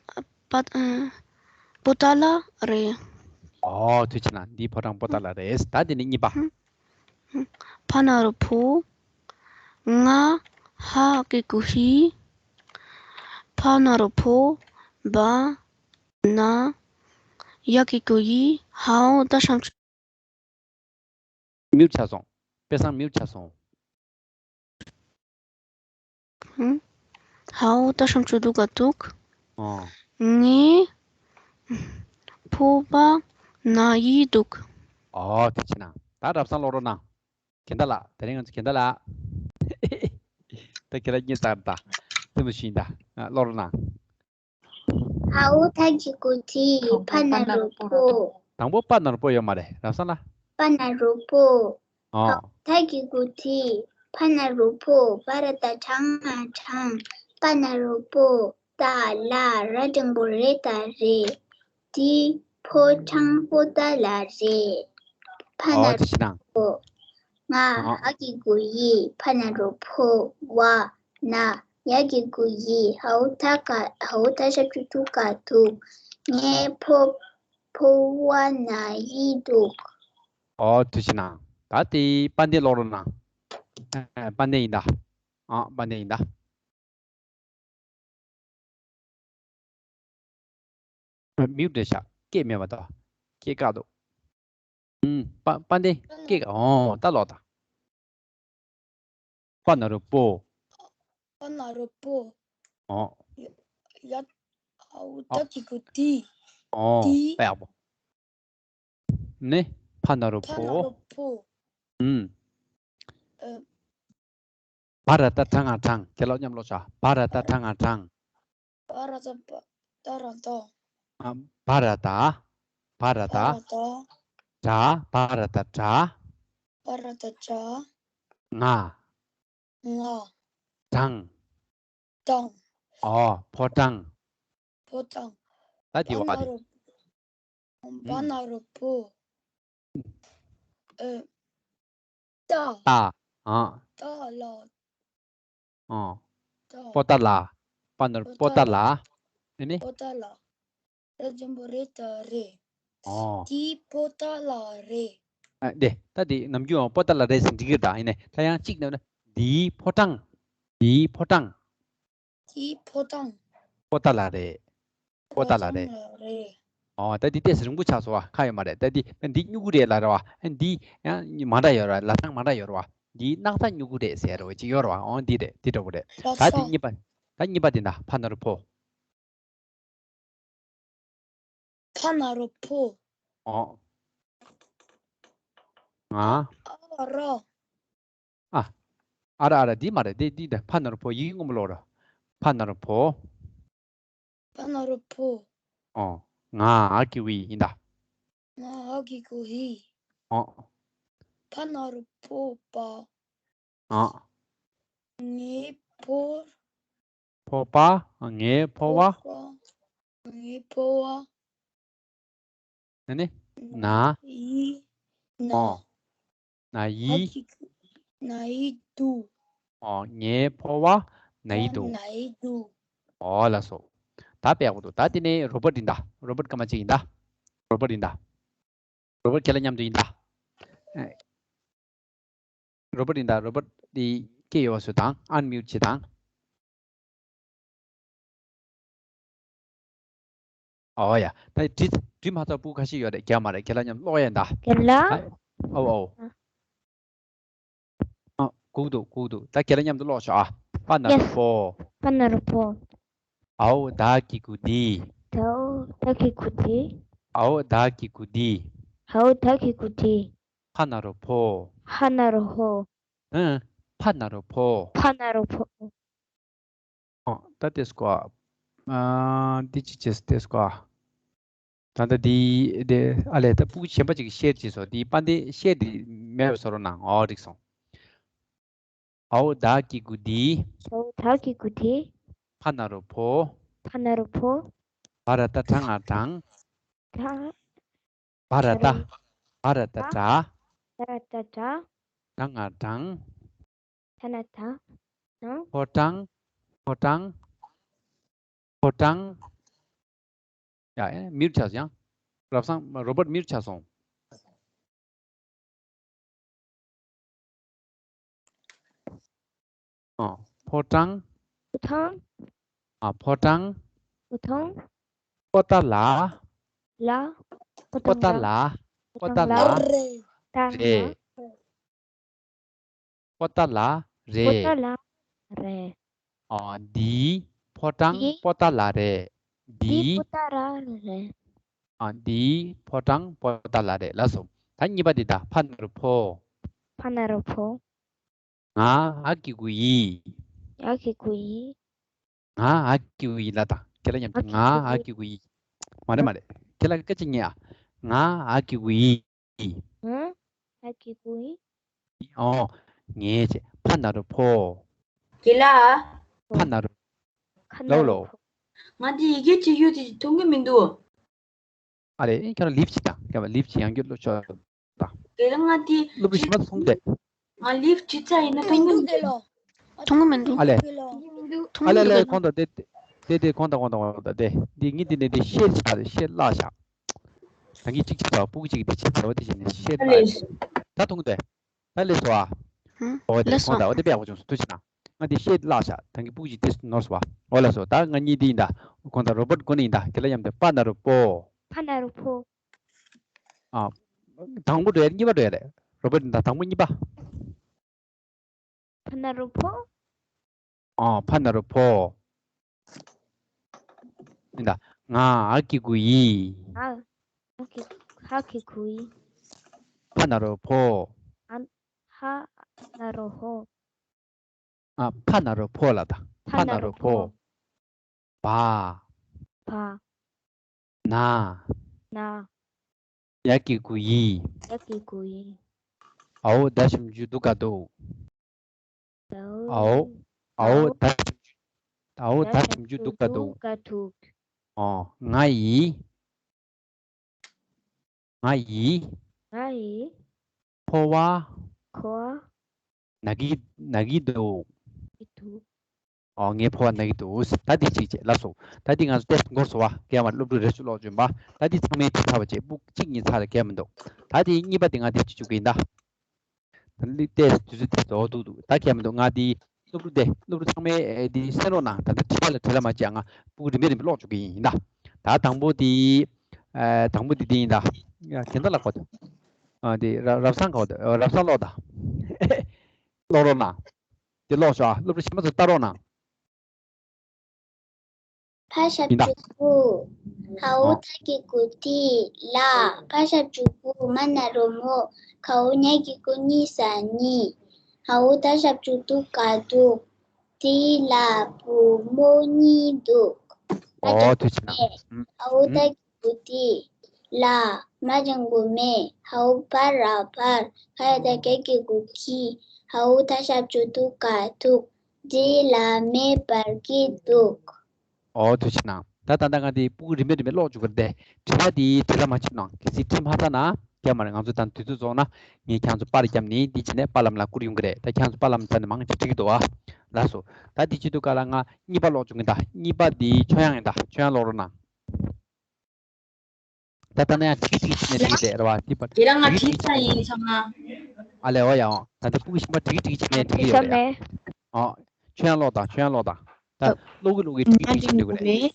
པ་ཨ་པོ་ཏ་ལ་རེད། ཨོ། ཐུགས་རྗེ་གནང་། འདི་ཕོ་བྲང་པོ་ཏ་ལ་རེད། ད་དེ་ནས་གཉིས་པ། ཕ་ན་རོ་ཕོ། ང་འ་གི་གུ་འི། ཕ་ན་རོ་ཕོ། བ་ན་ཡ་གི་གུ་ཡི། འ་འོག་ཏ་ཧྲ་མཚུངས། མྱུར་ཆགས་སོང་། དཔེ་བཟང་མྱུར་ཆགས་སོང་། ཧུམ། འ་འོག་ཏ་ཧྲ་མཚུངས་འདུག་ག་འདུག་ཨོ། ངའི་ཕོ་བ་ན་གི་འདུག་ཨོ། ཐུགས་རྗེ་གནང་། ད་རབ་གསང་ཀློག་རོགས་གནང་། གན་ད་ལགས། དེ་རིང་ང་ཚོ་གན་ད་ལགས། ད་ཁྱེད་རང་གཉིས་ལྟར་ད། ཐུ་མི་ཤིང་ད། ཨ། ཀློག་རོགས་གནང་། འ་འོག་ཏ་གི་གུ་འི། ཕ་ན་རོ་ཕོ། དང་པོ་པ་ན་རོ་པོ་ཡོད་མ་རེད། རབ་གསང་ལགས། པ་ན་རོ་པོ། ཨོ། འ་འོག་ཏ་གི་གུ་འི། ཕ་ན་རོ་ཕོ། བ་ར་ཏ་བྲ་ང་བྲང་། པ་ན་རོ་པོ། ཏ་ལ་ར་འགྲེང་བུ་རེ་ད་རེད། འདི་ཕོ་བྲང་པོ་ཏ་ལ་རེད། ཕ་ན་ཨོ། དེ་ཤི་དང་། རོ་པོ། ང་འ་འ་གི་གུ་འི། ཕ་ན་རོ་ཕོ། བ་ན་ཡ་གི་གུ་ཡི། འ་འོག་ཏ་ག་འ་འོག་ཏ་ཞབས་ཀྱུ་ཏུ་ག་འདུག་ངའི་ཕོ་ཕོ་བ་ན་གི་འདུག་ཨོ། ཐུགས་རྗེ་གནང་། ད་དེ་དཔལ་ལྡན་ཀློག་རོགས་གནང་། ཨ། དཔལ་ལྡན་ཡིན་ད། ཨ། དཔལ་ལྡན་ཡིན་ད། མིའུ་འདྲེ་ཤག་སྐད་མེད་པ་དང་། སྐད་བཀག་འདུག་ཨུམ། པ་པ་འདི་སྐད་བཀག་ཨོ། ད་ལོག་ད། པ་ན་རོ་པོ། པ་ན་རོ་པོ། ཨོ། ཡ་ཡ་འ་འོག་ཏ་གི་གུ་འི། ཨོ། འི། དཔེ་ཡག་པོ། ནི། ཕ་ན་རོ་ཕ་ན་ཕོ། རོ་ཕོ། ཨུམ། ཨ། བ་ར་ཏ་བྲ་ང་བྲང་། ཁྱེད་ལོག་མཉམ་ལོག་བྱ། བ་ར་ཏ་བྲ་ང་བྲང་། བ་ར་ཏ་བ་ཏ་ར་ཏ། ཨ། བ་ར་ཏ། བ་ར་ཏ། བ་ར་ཏ། བྲ། བ་ར་ཏ་བྲ། བ་ར་ཏ་བྲ། ང་། ང་། བྲང་། བྲང་། ཨོ། ཕོ་བྲང་། ཕོ་བྲང་། ད་དེ་བ་པ་ན་དེ། རོ། པ་ཨུམ། ན་རོ་པོ། ཨ། ཏ། ཏ། ཨ། ཏ་ལ། ཨ། ཏ། པོ་ཏ་ལ། པ་ན་རོ་པོ་ཏ་ལ། ཨ་ནི། པོ་ཏ་ལ། ར་འགྲེང་བུ་རེ་ད་རེད། ཨོ། འདི་པོ་ཏ་ལ་རེད། ཨ། དེ་ད་དེ་ནམ་རྒྱུན་པོ་ཏ་ལ་རེད་ཟེར་འགྲིག་གི་རེད་ད། ཡིན་ནའི་ད་ཡང་གཅིག་ནམ་ན། འདིའི་ཕོ་བྲང་། འདིའི་ཕོ་བྲང་། འདིའི་ཕོ་བྲང་། པོ་ཏ་ལ་རེད། པོ་ཏ་ལ་རེད། པོ་ཏ་ལ་རེད། ཨོ། ད་འདི་ཏོག་ཙམ་རིང་པོ་ཆགས་སོང་བ། ཁག་ཡོད་མ་རེད། ད་འདི་འདི་སྨྱུ་གུ་རེད་ལབ་རེད་བ། འདི་ཡང་མ་འདྲ་ཡོད་རེད་བ། ལབ་སྟངས་མ་འདྲ་ཡོད་རེད་བ། འདི་སྣག་ཚ་སྨྱུ་གུ་རེད་ཟེར་རེད་བ། ཅིག་ཡོད་རེད་བ། ཨོ། འདི་རེད། འདི་འདྲ་བོ་རེད། ད་འདི་གཉིས་པ། ད་གཉིས་པ་འདི་ན་ཕ་ན་རོ་ཕོ། ཕ་ན་རོ་ཕོ། ཨོ། ང་། ཨ་རོ། ཨ། ཨ་ར་ཨ་ར་འདི་མ་རེད། འདི་འདི་འདི་ཕ་ན་རོ་ཕོ། ཡི་གེ་སྔོན་པོ་ཀློག་ར། ཕ་ན་རོ་ཕོ། ཕ་ན་རོ་ཕོ། ཨོ། ང་འ་གི་གུ་འི་ཡིན་ད། ང་འ་གི་གུ་འི། ཨོ། ཕ་ན་རོ་ཕོ་པ། ཨོ། ངའི་ཕོ། ཕོ་པ། ངའི་ཕོ་བ། ཕོ་པ། ངའི་ཕོ་བ། ཨ་ནི། ན། ཡི། ན། ཨོ། ན་ཡི། ཨ་གི་གུ། ན་ཡི་དུ། ཨོ། ངའི་ཕོ་བ་ན་ཡི་དུ། ན་ཡི་དུ། ཨོ་ལགས་སོ། ད་དཔེ་ཡག་པོ་འདུག་ད་དེ་ནས་རོ་བོ་ཊི་ཡིན་ད། རོ་བོ་ཊི་སྐར་མ་གཅིག་ཡིན་ད། རོ་བོ་ཊི་ཡིན་ད། རོ་བོ་ཊི་ཁྱེད་ལ་མཉམ་དུ་ཡིན་ད། ཨེ། རོ་བོ་ཊི་ཡིན་ད། རོ་བོ་ཊི་འདི་སྐད་ཡོད་པ་བཟོ་དང་། ཨན་མིའུ་ཊི་བྱེད་དང་། ཨོ་ཡ། ད་བྲིས་བྲིས་མ་ཐག་པུ་ཁ་ཤས་ཡོད་རེད། རྒྱག་མ་རེད། ཁྱེད་ལ་མཉམ་ཀློག་ཡ་ད། རྒན་ལགས། ཨ། ཨོ་ཨོ། ཨ། ཨ། སྒུག་འདུག་སྒུག་འདུག་ད་ཁྱེད་ལ་མཉམ་དུ་ཀློག་ཤོག་ཨ། པ་ན་རོ་ཕོ། པ་ན་རོ་ཕོ། ཨའོ་ད་གི་གུ་འི། ཨའོ་ད་གི་གུ་འི། ཨའོ་ད་གི་གུ་འི། ཨའོ་ད་གི་གུ་འི། ཕ་ན་རོ་ཕོ། ཕ་ན་རོ་ཕོ། ཨ། ཕ་ན་རོ་ཕོ། ཕ་ན་རོ་ཕོ། ཨོ། ད་དེ་སྐོར། ཨ། འདི་ཅི་བྱེད་དེ་སྐོར། ད་ལྟ་འདི་དེ་ཨ་ལས་ད་སྤུ་གུ་གཞན་པ་ཅིག་གིས་ཤེར་བྱས་སོང་། འདི་པ་འདི་ཤེར་འདི་མེད་པ་བཟོ་རོགས་གནང་། ཨོ་རིག་སོང་། ཨའོ་ད་གི་གུ་འི། ཨའོ་ད་གི་གུ་འི། ཕ་ན་རོ་ཕོ། ཕ་ན་རོ་ཕོ། བ་ར་ཏ་བྲ་ང་བྲང་། བྲང་། བ་ར་ཏ། བ་ར་ཏ་བྲ། བ་ར་ཏ་བྲ། བྲ་ང་བྲང་། ད་ན་ད། ནང་། ཕོ་བྲང་། ཕོ་བྲང་། ཕོ་བྲང་། ཡ། ཨེ། མིའུ་ཊི་ཆགས་སོང་ཡང་། རབ་བཟང་རོ་བོ་ཊི་མིའུ་ཊི་ཆགས་སོང་། ཨ། ཕོ་བྲང་། ཕོ་བྲང་། ཨ། ཕོ་བྲང་། ཕོ་བྲང་། པོ་ཏ་ལ། ལ། པོ་ཏ་ལ། པོ་ཏ་ལ། རེད། པོ་ཏ་ལ་རེད། པོ་ཏ་ལ་རེད། ཨ། འདིའི་ཕོ་བྲང་འདི་པོ་ཏ་ལ་རེད། འདིའི། འདིའི་པོ་ཏ་ལ་རེད། ཨ། འདིའི་ཕོ་བྲང་པོ་ཏ་ལ་རེད། ལགས་སོ། ད་གཉིས་པ་འདི་ད། ཕ་ན་རོ་ཕོ། ཕ་ན་རོ་ཕོ། ང་འ་གི་གུ་འི། འ་གི་གུ་འི། ང་འ་གི་གུ་འི་ལ་དང་། ཁྱེད་ལ་མཉམ་དུ། ང་འ་གི་གུ་འི། མ་རེད་མ་རེད། ཁྱེད་ལ་སྐད་ཅིག་ཉན་ཨ། ང་འ་གི་གུ་འི། ང་འ་གི་གུ་འི། ཨོ། ངས་བྱས། ཕ་ན་རོ་ཕོ། དགེ་ལགས། ཕ་ན་རོ། ཁ་ན་ལོ་རོ་ལོ། ཕོ། ང་འདི་ཡི་གེ་བྲིས་རྒྱུ་དེ་མཐོང་གི་མི་འདུག་ཨ་ལས། ཨེ། ཁྱོད་རང་ལིབ་ཅིག་དང་། ཁྱོད་རང་ལིབ་ཅིག་ཡང་བསྐྱར་ཀློག་ཆོག་དང་། དེ་ལ་ང་དེ་སློབ་ཕྲུག་གཞན་པ་ཚོ་མཐོང་གི་རེད། ང་ལིབ་བྲིས་ཚར་ཡིན་ན་མཐོང་གི་མི་འདུག་མཐོང་གི་མི་འདུག་ཨ་ལས། མཐོང་གི་མི་འདུག་ཨ་ལས་ལས། ཁོང་དང་དེ་དེ་དེ་ཁོང་དང་ཁོང་དང་ཁོང་དང་དེ་འདི་གཉིས་དེ་ནས་དེ་ཤེར་བྱས་ཏེ་ཤེར་བརླག་བཞག་ད་གིན་གཅིག་བྱས་པ། སྤུ་གུ་གཅིག་གིས་དེ་བྱས་པ། དེ་བྱས་ནས་ཤེར་ཨ་བརླག་ལས། ད་མཐོང་གི་འདུག་ད་ལས་སོ་ཨ། ཧུམ། འོ་དེ་ལས་སོ། ཁོང་དང་འོ་དེ་དཔེ་ཡག་པོ་བྱུང་སོང་། ཐུགས་རྗེ་གནང་། ང་དེ་ཤེར་བརླག་བཞག་ད་གིན་སྤུ་གུ་གཅིག་དེ་ནོར་སོང་བ། འོ་ལགས་སོ། ད་ང་གཉིས་དེ་ཡིན་ད། ཁོང་དང་རོ་བོ་ཊི་ཀུན་ཡིན་ད། ཁྱེད་ལ་མཉམ་དུ་པ་ན་རོ་པོ། པ་ན་རོ་པོ། ཨ། དང་པོ་འགྲོ་ཡ་རེད། གཉིས་པ་འགྲོ་ཡ་རེད། རོ་བོ་ཊི་ཡིན་ད། དང་པོ་གཉིས་པ། པ་ན་རོ་པོ། ཨ། པ་ན་རོ་པོ། ཡིན་ད། ང་འ་གི་གུ་འི། ང་འ་གི་འ་གི་གུ་འི། པ་ན་རོ་པོ། ཨ། པ་ན་རོ་པོ། ཨ། པ་ན་རོ་པོ་ལ་ད། པ་ན་རོ་པོ། པ། པ། ན། ན། ཡ་གི་གུ་ཡི། ཡ་གི་གུ་ཡི། ཨའོ་ད་ཞབས་ཀྱུ་འདུག་ག་འདུག་ཨའོ། ཨའོ་ད་ཞབས་ཀྱུ། ཨའོ་ད་ཞབས་ཀྱུ་འདུག་ག་འདུག་ཨོ། ང་ཡི། ང་ཡི། ང་ཡི། ཕོ་བ། ཕོ་བ། ན་གི་ན་གི་འདུག་ཨོ། ངའི་ཕོ་བ་ན་གི་འདུག་ད་འདི་གཅིག་བྱས། ལགས་སོ། ད་འདི་ང་ཚོ་ཏེ་སི་ཊི་འགོར་སོང་བ། རྒན་མ་སློབ་ཕྲུག་རེ་ཞིག་ཀློག་བྱོན་པ། ད་འདི་ཚང་མས་བྲིས་ཚར་བ་བྱས། སྤུ་གཅིག་གཉིས་ཚར་ལ་གལ་མི་འདུག་ད་འདི་གཉིས་པ་འདི་ང་འདི་བྲིས་བཅུག་གི་ཡིན་ད། ད་འདི་ཏེ་སི་ཊི་དུས་ཚོད་ཏེ་སི་ཊི་འོ་འདུག་འདུག་ད་གལ་མི་འདུག་ང་འདི་སློབ་ཕྲུག་དེ་སློབ་ཕྲུག་ཚང་མས་འདི་གསན་རོགས་གནང་། ད་ལྟ་བྲིས་ལ་བྲིས་ལ་མ་བྱས། ང་སྤུ་གུ་རིམ་པས་རིམ་པས་ཀློག་བཅུག་གི་ཡིན་ད། ད་དང་པོ་འདི། ཨ། དང་པོ་འདི་འདི་ཡིན་ད། ཡ། དེ་འདྲ་ལ་གོ་ད། ཨ། འདི་ར་རབ་བཟང་གོ་ད། རབ་བཟང་ཀློག་ད། ཀློག་རོགས་གནང་། འདི་ཀློག་ཤོག་ཨ། སློབ་ཕྲུག་གཞན་པ་ཚོ་ལྟ་རོགས་གནང་། ཕ་ཞབས་ཀྱུ་ཕུ། ཧའོ་ད་གི་གུ་དི་ལ། ཕ་ཞབས་ཀྱུ་བུ། མ་ན་རོ་མོ། གའོ་ཉ་གི་གུ་གཉི་ས་གཉིས། ཧའོ་ད་ཞབས་ཀྱུ་དུ་ག་དུག་དི་ལ་བུ་མོ་གཉིས་འདུག་ཨོ་ཐུགས་རྗེ་གནང་། ཧའོ་ད་གི་གུ་དི་ལ། མ་འགྲེང་བུ་མེ། ཧའོ་བ་ར་བར། ག་ཡ་ད་གྱ་གི་གུ་གྱི། ཧའོ་ད་ཞབས་ཀྱུ་དུ་ག་དུག་དི་ལ་མེ་བར་གྱི་དུག་ཨོ་ཐུགས་རྗེ་གནང་། ད་ད་ལྟ་ང་དེ་སྤུ་གུ་རིམ་པས་རིམ་པས་ཀློག་བཅུག་གི་རེད་དེ། དྲི་བ་དེ་དྲི་ལ་མ་བྱེད་ནང་གལ་སྲིད་ཁྲིད་མ་ཚར་ན་རྒྱབ་མ་རེད། ང་ཚོ་ད་དུས་ཚོད་རྫོགས་ན་ངས་ཁྱེད་ཚོ་པར་བརྒྱབ་ནས་འདི་བྱས་ནས་པར་ལམ་ལ་བསྐུར་ཡོང་གི་རེད། ད་ཁྱེད་ཚོ་པར་ལམ་ཚར་ནས་མང་ཆེ་འགྲིག་གི་འདུག་ཨ། ལགས་སོ། ད་དེ་བྱེད་དུས་ག་ལ་ང་གཉིས་པ་ཀློག་བཅུག་གི་ཡིན། ད་གཉིས་པ་དེ་ཆོས་དབྱངས་ཡིན། ད་ཆོས་དབྱངས་ཀློག་རོགས་གནང་། ད་ལྟ་ན་ཡང་ཁྲིག་ཁྲིག་བྱས་ནས་བྲིས་རེད་ར་བ། དེ་པར་དེ་རང་ང་ཁྲིག་ཁྲིག་བྱས་ནས་ཡིན་ཚང་མ། ཨ་ལས་འོ་ཡ་འོ། ད་ལྟ་སྤུ་གུ་གཞན་པ་ཁྲིག་ཁྲིག་བྱས་ནས་བྲིས་ཡོད་རེད་ཡ། ཨ། ཆོས་དབྱངས་ཀློག་དང་། ཆོས་དབྱངས་ཀློག་དང་། ད་ཀློག་གི་ཀློག་གི་ཁྲིག་ཁྲིག་བྱས་འདུག་གི་རེད།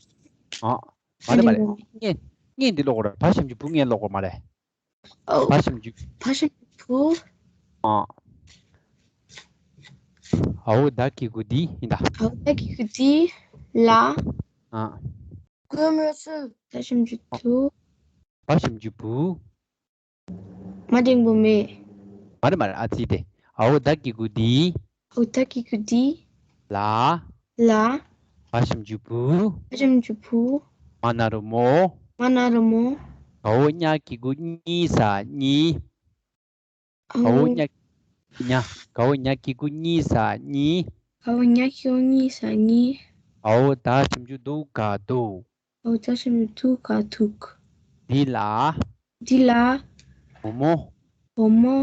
ཨ། མ་རེད་མ་རེད། སྔོན་སྔོན་འདི་ཀློག་གོ་ར། བ་ཞབས་ཀྱུ་བུ་སྔོན་ཀློག་གོ་མ་རེད། ཨོ། བ་ཞབས་ཀྱུ། བ་ཞབས་ཀྱུ་བུ། ཨ། ཨའོ་ད་གི་གུ་དི་ཡིན་ད། ཨའོ་ད་གི་གུ་དི་ལ། ཨ། གུ་མོ་སུ། ད་ཞབས་ཀྱུ་དུ། བ་ཞབས་ཀྱུ་བུ། མ་འགྲེང་བུ་མེ། མ་རེད་མ་རེད། ཨ་ཙི་དེ། ཨའོ་ད་གི་གུ་དི། ཨའོ་ད་གི་གུ་དི། ལ། ལ། བ་ཞབས་ཀྱུ་བུ། བ་ཞབས་ཀྱུ་བུ། མ་ན་རོ་མོ། མ་ན་རོ་མོ། གའོ་ཉ་གི་གུ་གཉི་ས་གཉིས། གའོ་ཉ། ཉ། གའོ་ཉ་གི་གུ་གཉི་ས་གཉིས། གའོ་ཉ་གི་གུ་གཉི་ས་གཉིས། ཨའོ་ད་ཞབས་ཀྱུ་དུ་ག་དུག་ཨའོ་ད་ཞབས་ཀྱུ་དུ་ག་དུག་དི་ལ། དི་ལ། བུ་མོ། བུ་མོ།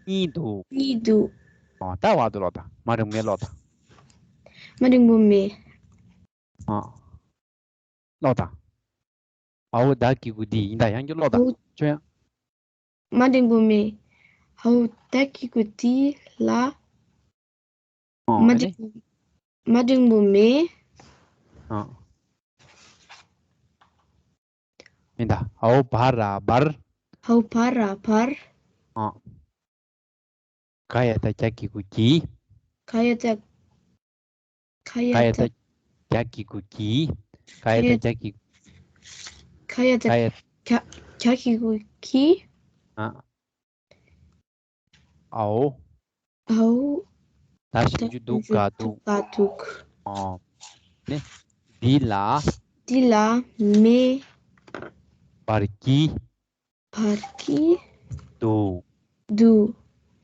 གཉིས་འདུག་གཉིས་འདུག་ཨོ་ད་བར་དུ་ཀློག་དང་། མ་འགྲེང་བུ་མེ་ཀློག་དང་། མ་འགྲེང་བུ་མེ། ཨ། ཀློག་དང་། ཨའོ་ད་གི་གུ་དི་ཡིན་ད། ཡང་བསྐྱར་ཀློག་དང་། ཨའོ། ཆོས་དབྱངས། མ་འགྲེང་བུ་མེ། ཨའོ་ད་གི་གུ་དི་ལ། ཨོ། མ་ཨ་ནི། འགྲེང་། མ་འགྲེང་བུ་མེ། ཨ། མིན་ད། ཨའོ་བ་ར་བར། ཨའོ་བ་ར་བར། ཨ། ག་ཡ་ད་གྱ་གི་གུ་གྱི། ག་ཡ་ད། ག་ཡ་ད། ག་ཡ་ད་གྱ་གི་གུ་གྱི། ག་ཡ་ད་གྱ་གི། ག་ཡ་ད། ག་ཡ། གྱ། གྱ་གི་གུ་གྱི། ཨ། ཨའོ། ཨའོ། ད་ཞབས་ཀྱུ་དུ་ག་དུག་ག་དུག་ཨོ། ནི། དི་ལ། དི་ལ་མེ། བར་གྱི། བར་གྱི། དུ། དུ།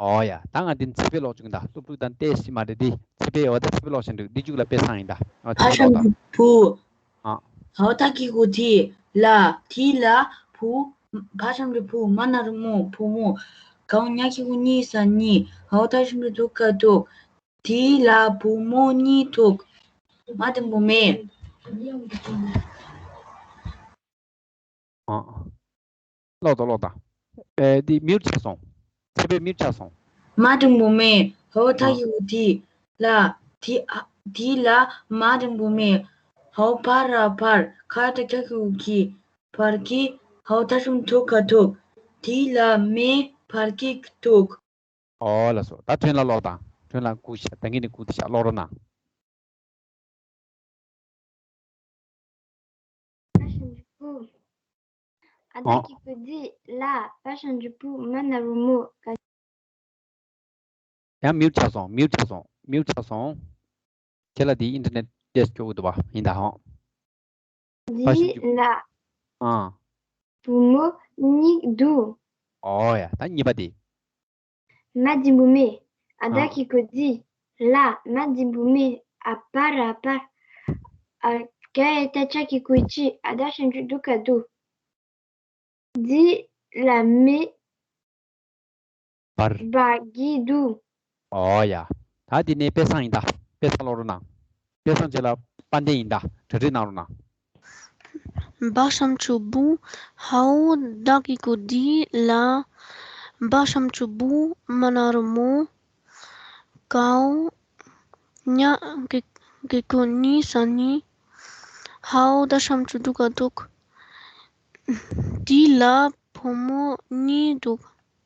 ཨོ་ཡ། ད་ང་འདི་ཚེ་འཕེལ་ཀློག་བཅུག་གི་ཡིན་ད། སློབ་ཕྲུག་དང་ཏོག་ཙམ་མ་རེད་འདི། ཚེ་འཕེལ་ཡོད་ད། ཚེ་འཕེལ་ཀློག་བཞིན་འདུག་འདི་མཇུག་ལ་དཔེ་བཟང་ཡིན་ད། ཨོ་ཚེ་འཕེལ་ཀློག་ད། བུ། ཨ། ཧའོ་ད་གི་གུ་དི་ལ། དི་ལ་བུ། བ་ཞབས་ཀྱུ་བུ། མ་ན་རོ་མོ། བུ་མོ། གའོ་ཉ་གི་གུ་གཉི་ས་གཉིས། ཧའོ་ད་ཞབས་ཀྱུ་དུ་ག་དུག་དི་ལ་བུ་མོ་གཉིས་འདུག་མ་འགྲེང་བུ་མེ། ཨ། ཀློག་དང་། ཀློག་དང་། ཨེ་འདི་མིའུཊ་ཆགས་སོང་། ཚེ་འཕེལ་མིའུཊ་ཆགས་སོང་། མ་འགྲེང་བུ་མེ། ཧའོ་ད་གི་གུ་དི་ལ། དི། ཨ། དི་ལ་མ་འགྲེང་བུ་མེ། ཧའོ་བ་ར་བར། ག་ཡ་ད་གྱ་གི་གུ་གྱི། བར་གྱི། ཧའོ་ད་ཞབས་ཀྱུ་དུ་ག་དུག་དི་ལ་མེ་བར་གྱི་དུག་ཨོ་ལགས་སོ། ད་ཁྲོན་ལ་ཀློག་དང་། ཁྲོན་ལ་སྒུག་ཤག་ད་གིན་ནས་སྒུག་བསྡད་ཤག་ཀློག་རོགས་གནང་། བ་ཞབས་ཀྱུ་བུ། ཨ་ད་ཨོ། གི་གུ་དི་ལ། བ་ཞབས་ཀྱུ་བུ། མ་ན་རོ་མོ། ག་ཡང་མིའུཊ་ཆགས་སོང་། མིའུཊ་ཆགས་སོང་། མིའུཊ་ཆགས་སོང་། ཁྱེད་ལ་དེ་ཨིན་ཊར་ནེཊ་ཊེསཊ་སྐྱོ་གི་འདུག་པ། ཡིན་ད་ཧོ། བ་ཞབས་ཀྱུ། འདི་ལ། ཨ། བུ་མོ་གཉིས་འདུག་ཨོ་ཡ། ད་གཉིས་པ་དེ། མ་འགྲེང་བུ་མེ། ཨ་ད་ཨ། གི་གུ་དི་ལ། མ་འགྲེང་བུ་མེ། ཨ་བ་ར་བར། ཨ་ག་ཡ་ད་གྱ་གི་གུ་གྱི། ཨའོ་ད་ཞབས་ཀྱུ་དུ་ག་དུག་དི་ལ་མེ། བར། བར་གྱི་དུག་ཨོ་ཡ། ད་འདི་ནས་དཔེ་བཟང་ཡིན་ད། དཔེ་བཟང་ཀློག་རོགས་གནང་། དཔེ་བཟང་བྱས་ལ་དཔལ་ལྡན་ཡིན་ད། གྲ་སྒྲིག་གནང་རོགས་གནང་། བ་ཞབས་ཀྱུ་བུ། ཧའོ་ད་གི་གུ་དི་ལ། བ་ཞབས་ཀྱུ་བུ། མ་ན་རོ་མོ། གའོ་ཉ་གི་གུ་གཉི་ས་གཉིས། ཧའོ་ད་ཞབས་ཀྱུ་དུ་ག་དུག་དི་ལ་བུ་མོ་གཉིས་དུག་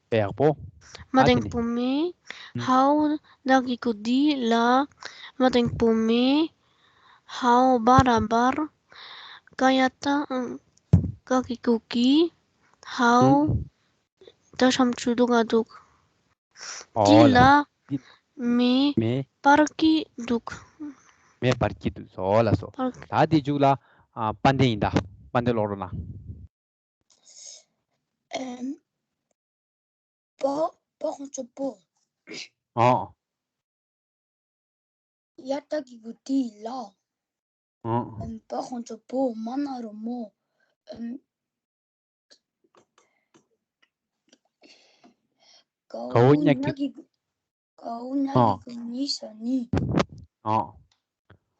དཔེ་ཡག་པོ། མ་འགྲེང་བུ་མེ། ཧའོ་ད་གི་གུ་དི་ལ། མ་འགྲེང་བུ་མེ། ཧའོ་བ་ར་བར། ག་ཡ་བཏགས་ཨང་། ག་གི་གུ་གི། ཧའོ། ད་ཞབས་ཀྱུ་འདུག་ག་འདུག་འདི་ཨོ་ལ། ལ་འདི་མེ་མེ་འབར་གྱི་འདུག་མེ་འབར་གྱི་འདུག་སོ་ལ་སོ། འབར་གྱི། ད་འདི་མཇུག་ལ་ཨ་དཔལ་ལྡན་ཡིན་ད། དཔལ་ལྡན་ཀློག་རོགས་གནང་། ཨེམ། པ། པ་ཁོང་ཚོ་པོ། ཨོ། ཡ་བཏགས་གི་གུ་ཏི་ལ། ཨོ། ཨེམ། པ་ཁོང་ཚོ་པོ། མ་ན་རོ་མོ། ཨེམ། གའོ་གའོ་ཉ་གི་ཉ་གི་གུ། གའོ་ཉ་གི་ཨོ་གུ་ཉི་ས་ཉི། ཨོ།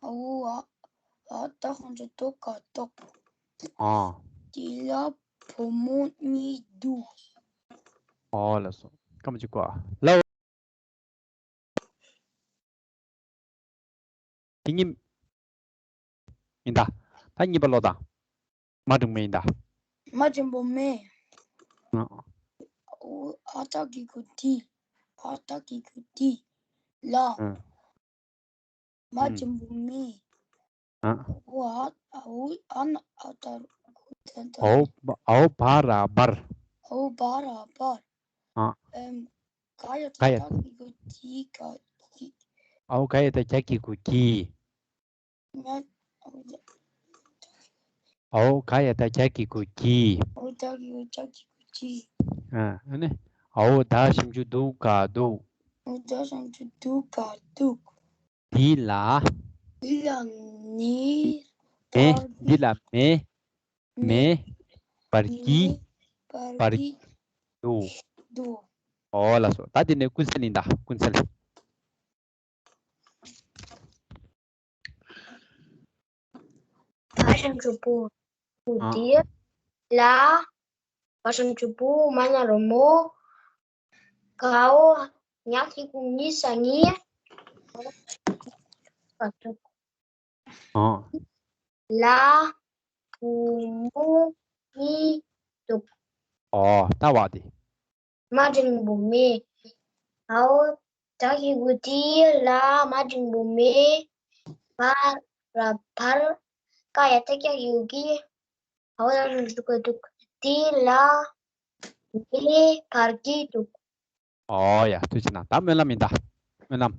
ཨའོ་ཨ། ཨ་བཏགས་ཁོང་ཚོ་ཏོ་ག་ཏོག་ཨོ། དེ་ལ་བུ་མོ་གཉིས་འདུག་ཨོ་ལགས་སོ། སྐར་མ་གཅིག་གོ་ཨ། ལའོ། དེ་གཉིས་ཡིན་ད། ད་གཉིས་པ་ཀློག་དང་། མ་འགྲེང་བུ་མེ་ཡིན་ད། མ་འགྲེང་བུ་མེ། ཨ། ཨོ། ཨ་བཏགས་གི་གུ་ཏི། ཨ་བཏགས་གི་གུ་ཏི་ལ། ཨ། མ་ཨུམ། འགྲེང་བུ་མེ། ཨ། ཨོ་ཨ། ཨའོ་ཨ་ན་ཨ་བཏགས་གུ་ཏི་ད། ཨའོ་ཨའོ་བ་ར་འབར། ཨའོ་བ་ར་འབར། ཨ། ཨེམ། ག་ཡ་ག་ཡ། བཏགས་གི་གུ་གི་ག་གི། ཨའོ་ག་ཡ་བཏགས་གི་གུ་གི། ང་ཨའོ་ག་ཡ་བཏགས་ག་གི་གུ་གི། ཨའོ་ད་གི་གུ་ད་གི་གུ་གི། ཨ་ཨ་ནི། ཨའོ་ད་ཞབས་ཀྱུ་འདུག་ག་འདུག་ཨའོ་ད་ཞབས་ཀྱུ་འདུག་ག་འདུག་དེ་ལ། དེ་ལ་ནི། མེ། འདི་ལ་མེ། མེ། འབར་གྱི། མེ་འབར་འབར་གྱི་འདུག་འདུག་ཨོ་ལགས་སོ། ད་དེ་ནས་ཀུན་གསལ་ཡིན་ད། ཀུན་གསལ། བ་ཞབས་ཀྱུ་བུ། བུ། ཨ། དེ་ལ། བ་ཞབས་ཀྱུ་བུ། མ་ན་རོ་མོ། གའོ་ཉ་གི་གུ་ཉི་ས་ཉི། ཨ། ལ་བུ་མོ་གཉིས་འདུག་ཨོ། ད་བ་དེ། མ་འགྲེང་བུ་མེ། ཨའོ་ད་གི་གུ་དེ་ལ་མ་འགྲེང་བུ་མེ། བ་ར་འབར། ག་ཡ་བཏགས་གི་གུ་གི། ཨའོ་ད་ཞབས་ཀྱུ་འདུག་ག་འདུག་དེ་ལ་མེ་འབར་གྱི་འདུག་ཨོ་ཡ། ཐུགས་རྗེ་གནང་། ད་སྨོན་ལམ་ཡིན་ད། སྨོན་ལམ།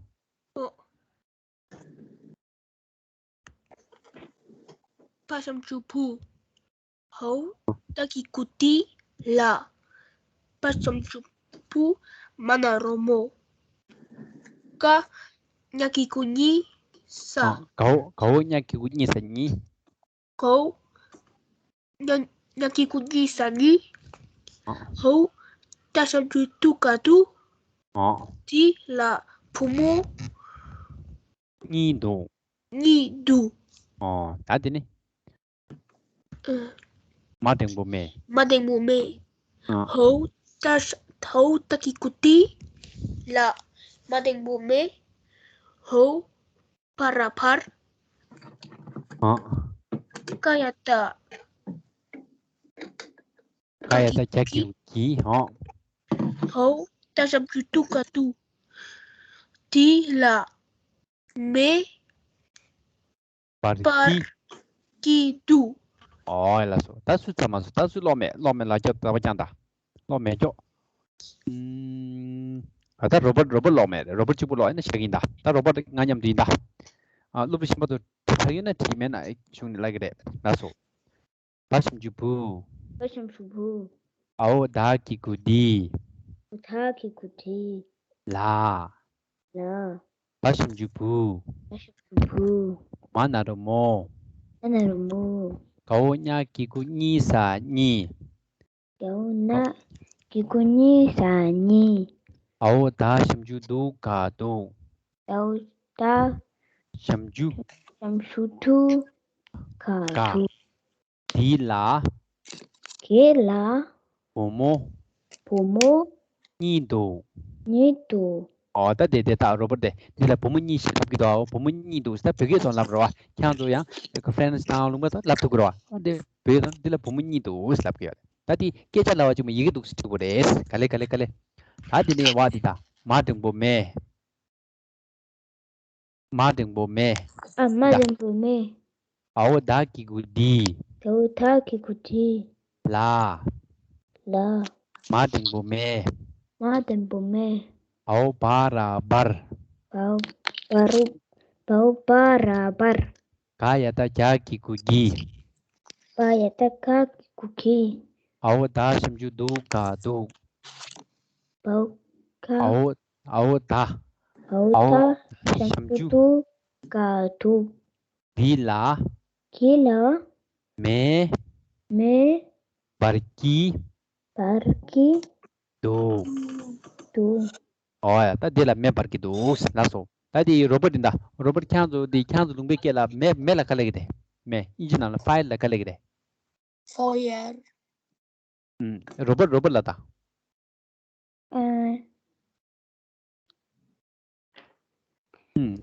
བ་ཞབས་ཀྱུ་བུ། ཧའོ་ད་གི་གུ་དེ་ལ། བ་ཞབས་ཀྱུ་བུ། མ་ན་རོ་མོ། གའོ་ཉ་གི་གུ་ཉི་ས། ཨ། གའོ་གའོ་ཉ་གི་གུ་ཉི་ས་ཉི། གའོ་ཉ་ཉ་གི་གུ་ཉི་ས་ཉི། ཨ། ཧའོ་ད་ཞབས་ཀྱུ་འདུག་ག་འདུག་ཨ། དེ་ལ་བུ་མོ་གཉིས་འདུག་གཉིས་འདུག་ཨོ། ད་དེ་ནི། ཨ། མ་འགྲེང་བུ་མེ། མ་འགྲེང་བུ་མེ། ཨ། ཧའོ་ད་ཧའོ་ད་གི་གུ་དེ་ལ་མ་འགྲེང་བུ་མེ། ཧའོ་བ་ར་འབར། ཨ། ག་ཡ་བཏགས། ག་ཡ་བཏགས་ག་གི་གུ་གི། ཨ། ཧའོ་ད་ཞབས་ཀྱུ་འདུག་ག་འདུག་དེ་ལ་མེ་འབར་འབར་གྱི་གྱི་འདུག་ཨོ་ལགས་སོ། ད་སུ་ཚང་མ་སུ་ད་སུ་ཀློག་མེད། ཀློག་མེད་ལ་སྐྱོ་ད་བ་ཀྱང་ད། ཀློག་མེད་སྐྱོ། ཨུམ། ཨ་ད་རོ་བར་རོ་བར་ཀློག་མེད། རོ་བར་གཅིག་པུ་ཀློག་ཡིན་ན་ཤག་ཡིན་ད། ད་རོ་བར་ང་མཉམ་དུ་ཡིན་ད། ཨ་སློབ་ཕྲུག་གཞན་པ་ཚོ་བྲིས་ཚར་ཡོད་ན་བྲིས་མེད་ན་གཞུང་ནས་ལབ་ཀྱི་རེད། ལགས་སོ། བ་ཞབས་ཀྱུ་བུ། བ་ཞབས་ཀྱུ་བུ། ཨའོ་ད་གི་གུ་དེ། ཨའོ་ད་གི་གུ་དེ། ལ། ལ། བ་ཞབས་ཀྱུ་བུ། བ་ཞབས་ཀྱུ་བུ། མ་ན་རོ་མོ། མ་ན་རོ་མོ། གའོ་ཉ་གི་གུ་ཉི་ས་ཉི། གའོ་ཉ་གི་གུ་ཉི་ས་ཉི། ཨའོ་ད་ཞབས་ཀྱུ་འདུག་ག་འདུག་ཨའོ་ད་ཞབས་ཀྱུ་ཞབས་ཀྱུ་འདུག་ག་ག་འདུག་དེ་ལ། དེ་ལ། བུ་མོ། བུ་མོ། གཉིས་འདུག་གཉིས་འདུག་ཨོ་ད་དེ་དེ་ད་རོ་བར་དེ་འདི་ལ་བུ་མོ་གཉིས་ཞེས་ལབ་ཀྱི་འདུག་ཨོ་བུ་མོ་གཉིས་འདུག་ད་བོད་སྐད་ཐོག་ལབ་རོ་བ། ཁྱེད་ཚོ་ཡང་ཀོན་ཕ་རེན་སི་དང་ལུང་པ་ཚོ་ལབ་ཐུབ་ཀྱི་རོ་བ། ཨོ་འདི་བོད་ཐོག་འདི་ལ་བུ་མོ་གཉིས་འདུག་ལབ་ཀྱི་ཡོད། ད་དེ་སྐད་ཆ་ལབ་པ་ཅིག་མ་ཡི་གེ་འདུག་ཟེར་ཐུབ་ཀྱི་རེད། ག་ལེ་ག་ལེ་ག་ལེ། ད་དེ་ནས་བ་འདི་ད་མ་འགྲེང་བུ་མེ། མ་འགྲེང་བུ་མེ། ཨ་མ་ད་འགྲེང་བུ་མེ། ཨའོ་ད་གི་གུ་དེ། ད་འོག་ད་གི་གུ་དི། ལ། ལ། མ་འགྲེང་བུ་མེ། མ་འགྲེང་བུ་མེ། འ་འོག་བ་ར་འབར། འ་འོག་བ་རུ། འ་འོག་བ་ར་འབར། ག་ཡ་བཏགས་གྱ་གི་གུ་གྱི། ག་ཡ་བཏགས་ག་གི་གུ་གྱི། འ་འོག་ད་ཞབས་ཀྱུ་དུ་ག་གདུགས། འ་འོག་ག་འ་འོག་འ་འོག་ད། འ་འོག་འ་འོག་ད་ཞབས་ཀྱུ་དུ་ག་གདུགས། གི་ལ། གི་ལ། མེ། མེ། འབར་གྱི། འབར་གྱི། འདུག་འདུག་ཨོ་ཡ། ད་འདི་ལ་མེ་འབར་གྱི་འདུག་ལགས་སོ། ད་འདི་རོ་བར་འདི་འདྲ། རོ་བར་ཁྱེད་ཚོ་འདི་ཁྱེད་ཚོ་ལུང་པའི་སྐད་ལ་མེ། མེ་ལ་ག་ལབ་ཀྱི་རེད། མེ་ཨིན་ཇི་ནང་ལ་ཕ་ཡར་ལ་ག་ལབ་ཀྱི་རེད། ཕ་ཡར། ཨུམ། རོ་བར་རོ་བར་ལ་ད། ཨ། ཨུམ།